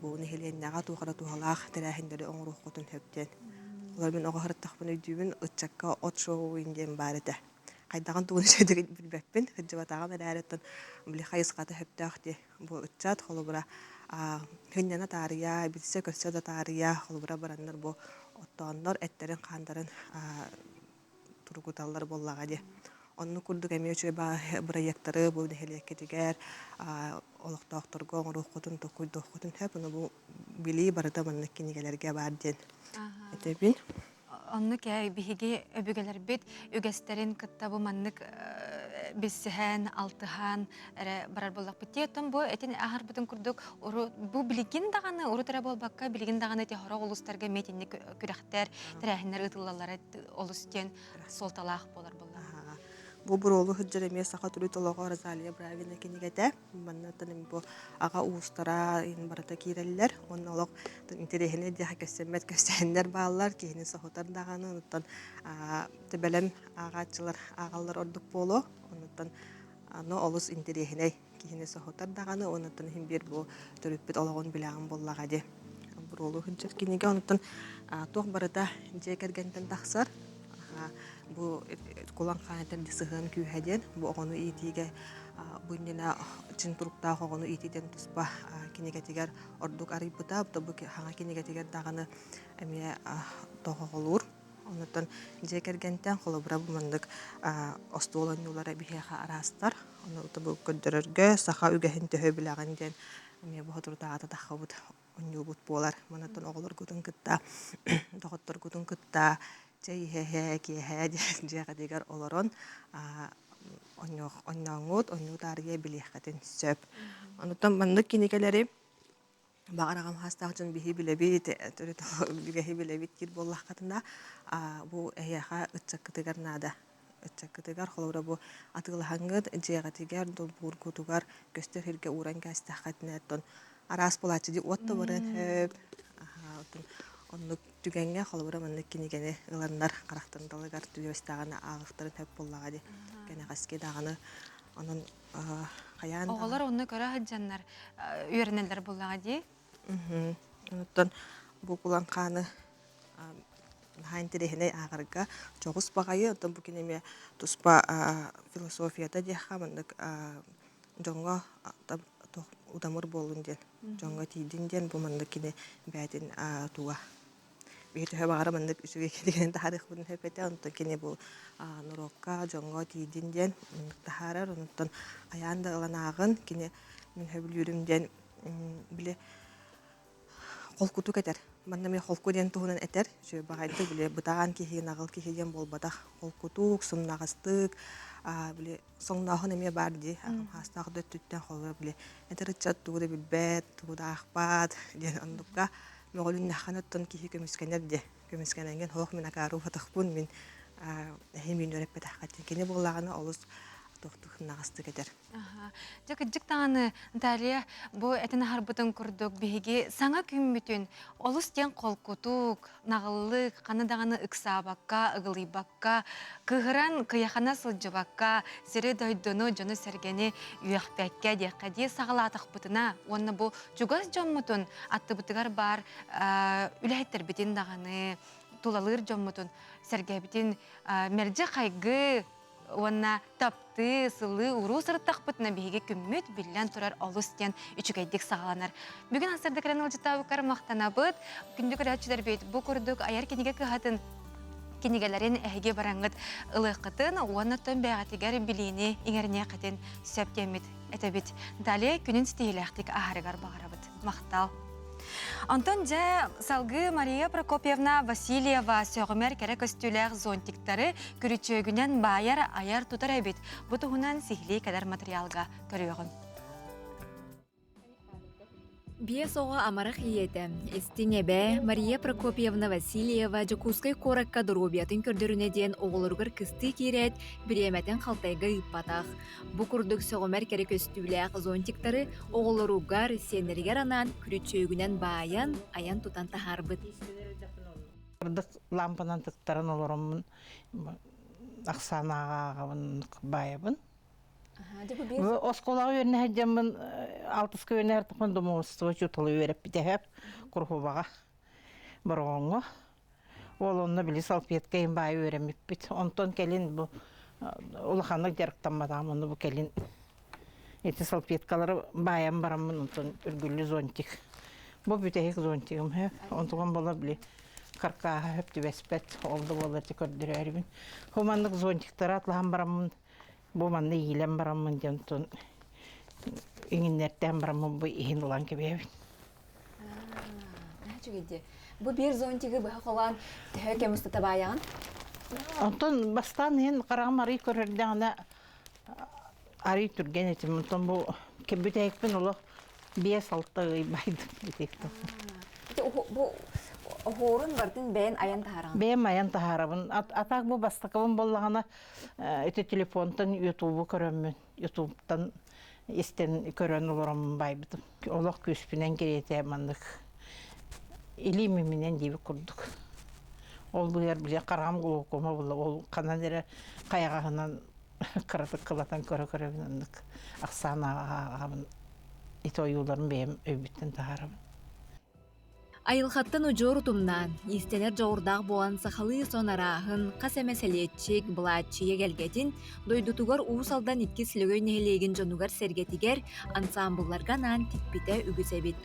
бу нэһилиэнньэҕэ туох эрэ туһалаах тэрээһиннэри оҥоруоххутун сөп диэн. Олор мин оҕо сырыттахпын өйдүүбүн, ыччакка от шоу диэн баар этэ. Хайдаҕын тугун үчүгэйдик билбэппин, сылдьыбатаҕым эрээри оттон били хайысхата сөптөөх дии. Бу ыччат холобура сынньана таарыйа, билсэ-көрсө да таарыйа, холобура бараннар бу оттооннор эттэрин-хаандарын тургуталлар буоллаҕа дии. Оннук курдук эмиэ үчүгэй бырайыактары бу нэһилиэккитигэр олохтоохторго оҥоруоххутун, толкуйдуоххутун сөп. Ону бу билии барыта маннык кинигэлэргэ баар диэн этэбин. Оннук ээ биһиги өбүгэлэрбит үгэстэрин кытта бу маннык билсиһэн, алтыһан эрэ барар буоллахпыт. Тиэтон бу этин аһарбытын курдук бу билигин даҕаны урут эрэ буолбакка билигин даҕаны ити сорох улуустарга эмиэ итинник күрэхтэр, тэрээһиннэр ыытыллаллара олус диэн суолталаах буолар буолла. Бу буруолу сылдьар эмиэ саха төрүт олоҕо Розалия Бравина кинигэтэ. Манна бу аҕа уустара барыта киирэллэр. Уонна олох интэриэһинэй диэхэ көссөммөт көссөһөннөр бааллар. Киһини соһутар даҕаны. Онуттан бэлэм ааҕааччылар ааҕаллар ордук буолуо. Онуттан аны олус интэриэһинэй киһини соһутар даҕаны уонуттан иһин биир бу төрүппүт олоҕун билэҕин буоллаҕа дии. Буруолу сылдьар кинигэ онуттан туох барыта дьиэ кэргэнтэн тахсар. Бу кулан хаан сыһыан күүһэ диэн бу оҕону иитиигэ бу иннинэ чин туруктаах оҕону иитиитин туспа кинигэтигэр ордук арыйбыта. Бу хаҥа кинигэтигэр даҕаны эмиэ тоҕоҕолуур. Онуттан дьиэ кэргэнтэн холобура бу маннык остуол оонньуулара биһиэхэ араастар. Ону бу көрдөрөргө саха үгэһин төһө билэҕин диэн эмиэ бу соторутааҕыта таххабыт оонньуубут буолар. Манаттан оҕолоргутун кытта, доҕотторгутун кытта чэй иһэ-иһэ, киэһэ дьиэҕитигэр олорон оонньооҥҥут, оонньуу таарыйа билиэххитин сөп. Онуттан маннык кинигэлэри баҕар аҕам хаастаах дьон биһи билэбит, төрүт үгэһи билэбит диир буоллаххытына, бу эһиэхэ ыччаккытыгар наада. Ыччаккытыгар, холобура, бу атыылаһаҥҥыт дьиэҕитигэр, долбуургутугар көстөр сиргэ ууран кээстэххитинэ, оттон араас буолааччы дии уот да барыан сөп. Оттон оннук түгэҥҥэ, холобура, маннык кинигэни ыланнар харахтарын далыгар түбэстэҕинэ ааҕыахтарын сөп буоллаҕа дии. Кэнэҕэски даҕаны онон хайаан Оҕолор онно көрө сылдьаннар үөрэнэллэр буоллаҕа дии. Онтон бу Кулан Хааны наһаа интэриэһинэй ааҕарга дьоҕус баҕайы, оттон бу кини эмиэ туспа философията диэххэ маннык дьоҥҥо удамыр буоллун диэн, дьоҥҥо тиийдин диэн бу маннык кини бэйэтин туга биһи төһө баҕара маннык үчүгэй кинигэнэн таһаарыахпытын сөп этэ, онтон кини бу норуокка, дьоҥҥо тиийдин диэн таһаарар, онтон хайаан да ылан ааҕын, кини мин сөбүлүүрүм диэн били холкутук этэр. Манна эмиэ холку диэн туһунан этэр. Үчүгэй баҕайытык били бытаан киһи, наҕыл киһи диэн буолбатах. Холкутук, сымнаҕастык, били соҥнооһун эмиэ баар дии. Хаастаах да өттүттэн холобура били этэр ыччат тугу да билбэт, тугу да аахпат диэн оннукка мөҕүлүннэххинэ оттон киһи көмүскэнэр дии. Көмүскэнэнген хоох мин акаару батахпын мин эһим мин үөрэппэтэххэ кини буоллаҕына олус тохтук сымнаҕастык этэр. Дьэ, кырдьык даҕаны, Наталья, бу этин аһарбытын курдук, биһиги саҥа күммүтүн олус диэн холкутук, наҕыллык, ханна даҕаны ыксаабакка, ыгылыйбакка, кыыһыран кыйахана сылдьыбакка, сири-дойдуну, дьону-сэргэни үөхпэккэ диэххэ дии саҕалаатахпытына уонна бу чугас дьоммутун аттыбытыгар баар үлэһиттэрбитин даҕаны, тулалыыр дьоммутун, сэргэбитин мэлдьи хайгыы, уонна таптыы, сылыы, уруу сырыттахпытына биһиги күммүт биллэн турар олус диэн үчүгэйдик саҕаланар. Бүгүн ансырда кэлэн ыалдьыттаабыккар махтанабыт. Күндү көрөөччүлэрбит бу курдук айар кинигэ кыһатын кинигэлэрин эһиги бараҥҥыт ылыаххытын уонна оттон бэйэҕитигэр билиини иҥэриниэххитин сөп диэммит этэбит. Далее күнүн ситиһиилээхтик аһарыгар баҕарабыт. Махтал. Онтон дьэ салгыы Мария Прокопьевна Васильева сөҕүмэр кэрэ көстүүлээх зонтиктары күрүчүөгүнэн баайар айар-тутар эбит. Бу туһунан сиһилии кэлэр материалга көрүөҕүм. Биэс оҕо амарах ийэтэ, истиҥ эбээ Мария Прокопьевна Васильева Дьокуускай куоракка доруобуйатын көрдөрүнэ диэн оҕолоругар кыстыы киирээт, бириэмэтин халтайга ыыппатах. Бу курдук сөҕүмэр кэрэ көстүүлээх зонтиктары оҕолоругар, сиэннэригэр анаан күрүчүөгүнэн баайан, айан-тутан таһаарбыт. Сырдык лампанан тыктаран олороммун ахсаан ааҕабын баайабын. Оскуолаҕа үөрэнэ сылдьаммын алтыска үөрэнэ сырдыкпын домоводство учуутала үөрэппитэ Курхубаҕа Бороҕоҥҥо. Ол онно били салфетка иһин баайы үөрэммиппит. Онтон кэлин бу улаханнык дьарыктамматаҕым, ону бу кэлин ити салфеткалары баайан бараммын онтон үргүллү зонтик. Бу бүтэһик зонтигым һэ. Онтугум буола били каркааһа хөп түбэспэт, ол да буоллар ити көрдөрөөрүбүн. Бу маннык зонтиктары атлаһан бараммын бу манна иилэн бараммын диэн онтон иҥиннэртээн бараммын бу иһин ылан кэбиһэбин. Үчүгэй Бу биир зонтигы быһа холоон төһө кэм устата баайаҕын? Онтон бастаан иһин хараҕым арый көрөрдөҕүнэ арый түргэн этим. Онтон бу бүтэһикпин олох 5-6 ый байдым битиктэн. Бу оһуорун бартын бэйэн айан таһараҕын? Бэйэм айан таһаарабын. Атаак бу бастакыбын буоллаҕына ити телефонтан ютубу көрөммүн ютубтан истэн көрөн олороммун байбытым. Олох күүспүнэн кириэтэ маннык илиим иминэн диэбит курдук. Ол быар били хараҕым глаукома буолла ол ханан эрэ хайаҕаһынан кыратык кылатан көрө-көрөбүн оннук ахсаан ааҕабын ити ойууларын бэйэм өйбүттэн таһаарабын. Айылҕаттан удьуор утумнаан, иистэнэр дьоҕурдаах буолан сахалыы сон арааһын, хас эмэ сэлиэччик, былааччыйа эгэлгэтин, дойдутугар Уус Алдан иккис Лөгөй нэһилиэгин дьонугар-сэргэтигэр ансаамбылларга анаан тикпитэ үгүс эбит.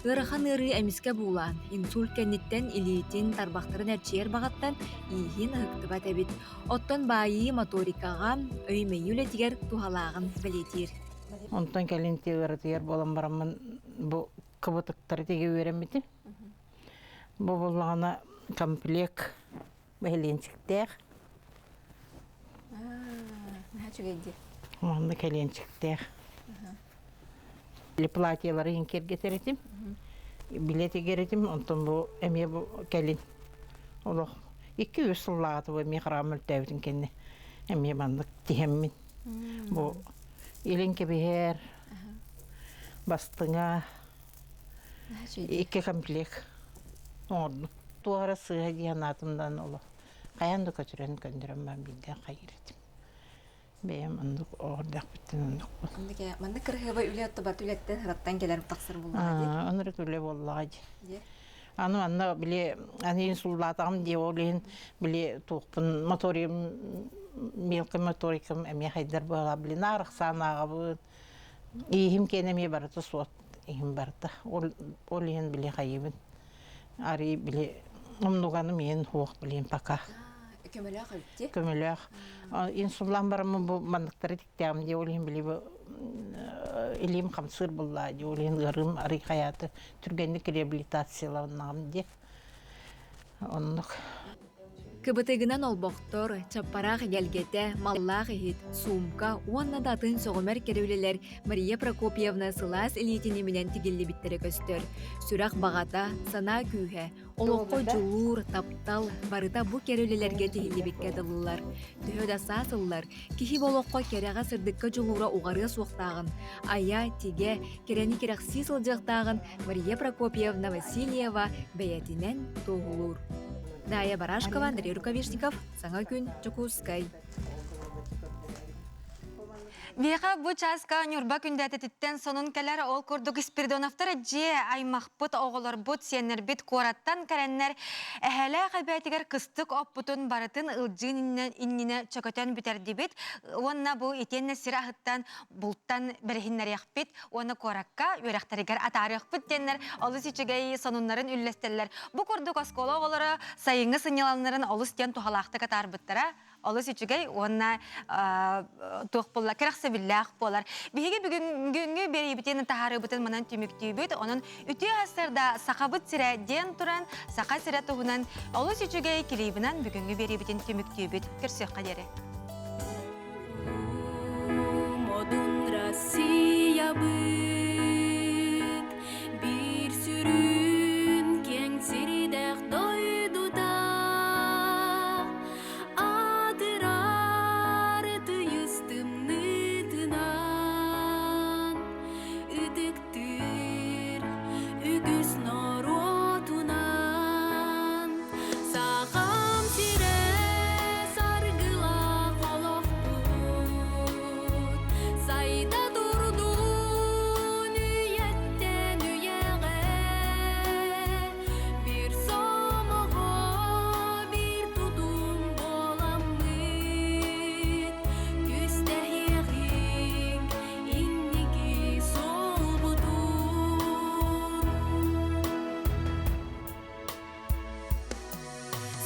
Ыарахан ыарыы эмискэ буулаан, инсульт кэнниттэн илиитин, тарбахтарын эрчийэр баҕаттан ииһин ыһыктыбат эбит. Оттон баайыы моторикаҕа, өй-мэйии үлэтигэр туһалааҕын бэлиэтиир. Онтон кэлин ыаратыйар буолан бараммын бу кыбытыктары тигэ үөрэммитим. Бу буоллаҕына комплект бэһилиэнчиктээх. Наһаа үчүгэй дии. Манна кэлиэнчиктээх. Платьелары иһин киэргэтэр этим. Билет игэр этим, онтон бу эмиэ бу кэлин олох 2-3 сыллааҕыта бу эмиэ хараҕым мөлтөөбүтүн кэннэ эмиэ маннык тиһэммин. Бу илин кэбиһэр, Бастыҥа икки комплект оҥордум. Туох эрэ сыыһа дии санаатым олох хайаан да көтүрэн көннөрөн баран биирдэ хайыыр этим. Бэйэм оннук оҕордохпуттан оннукпун. Маннык кыраһыабай үлэ отто барыта үлэттэн ыраттан кэлэр тахсар буоллаҕа дии. Оннук үлэ буоллаҕа дии. Аны манна били аны инсуллаатаҕым дии ол иһин били туохпун моториум мелкий моторикам эмиэ хайдар буолаа били наар ахсаан ааҕабын. Ииһим киэнэ эмиэ барыта суот иһим барыта. Ол ол иһин били хайыбын. Арый били умнуганым иһин суох билим пока. Көмөлөөх эбитти. Көмөлөөх. Инсуллаан бараммын бу манныктары тиктээҕим дии ол иһин били бу илиим хамсыыр буллаа дии ол иһин ыарыым арый хайааты түргэнник реабилитацияланнаҕым дии. Оннук. Кыбытыгынан олбохтор, чаппараах эгэлгэтэ, маллаах иһит, суумка уонна да атын сөҕүмэр кэрэ үлэлэр Мария Прокопьевна сылаас илиитин иминэн тигиллибиттэрэ көстөр. Сүрэх баҕата, санаа күүһэ, олоххо дьулуур, таптал барыта бу кэрэ үлэлэргэ тиһиллибиккэ дылылар. Төһө да саас ыллар, киһи бу олоххо кэрэҕэ-сырдыкка дьулуура уҕарыа суохтааҕын, айа, тигэ, кэрэни кэрэхсии сылдьыахтааҕын Мария Прокопьевна Васильева бэйэтинэн туоһулуур. Дая Барашкова, Андрей Рукавишников, Саҥа күн, Дьокуускай. Биһиэхэ бу чааска Ньурба күндэтэтиттэн сонун кэлэр. Ол курдук Спиридоновтар дьиэ аймахпыт, оҕолорбут, сиэннэрбит куораттан кэлэннэр эһэлээх эбээтигэр кыстык оппутун барытын ылдьыын иннинэ чөкөтөн бүтэрдибит. Уонна бу итиэннэ сир аһыттан бултан бэриһиннэриэхпит уонна куоракка үөрэхтэригэр атаарыахпыт диэннэр олус үчүгэй сонуннарын үллэстэллэр. Бу курдук оскуола оҕолоро сайыҥҥы сынньаланнарын олус диэн туһалаахтык атаарбыттара олус үчүгэй уонна туох буолла кэрэхсэбиллээх буолар. Биһиги бүгүҥҥү биэриибитин таһаарыыбытын манан түмүктүүбүт. Онон үтүө сарда Сахабыт сирэ диэн туран Саха сирэ туһунан олус үчүгэй клибынан бүгүҥҥү биэриибитин түмүктүүбүт. Көрсүөххэ диэри. Модун Россиябыт биир сүрүн киэҥ сирдээх дойдута Аатырар тыйыс тымныытынан ытыктыыр үгүс норуотунан Сахам сирэ саргылаах олохпут сайда турдун үйэттэн үйэҕэ Биир сомоҕо биир тутум буоламмыт Түстэһиэҕиҥ инники суолбутун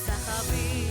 Сахабыт.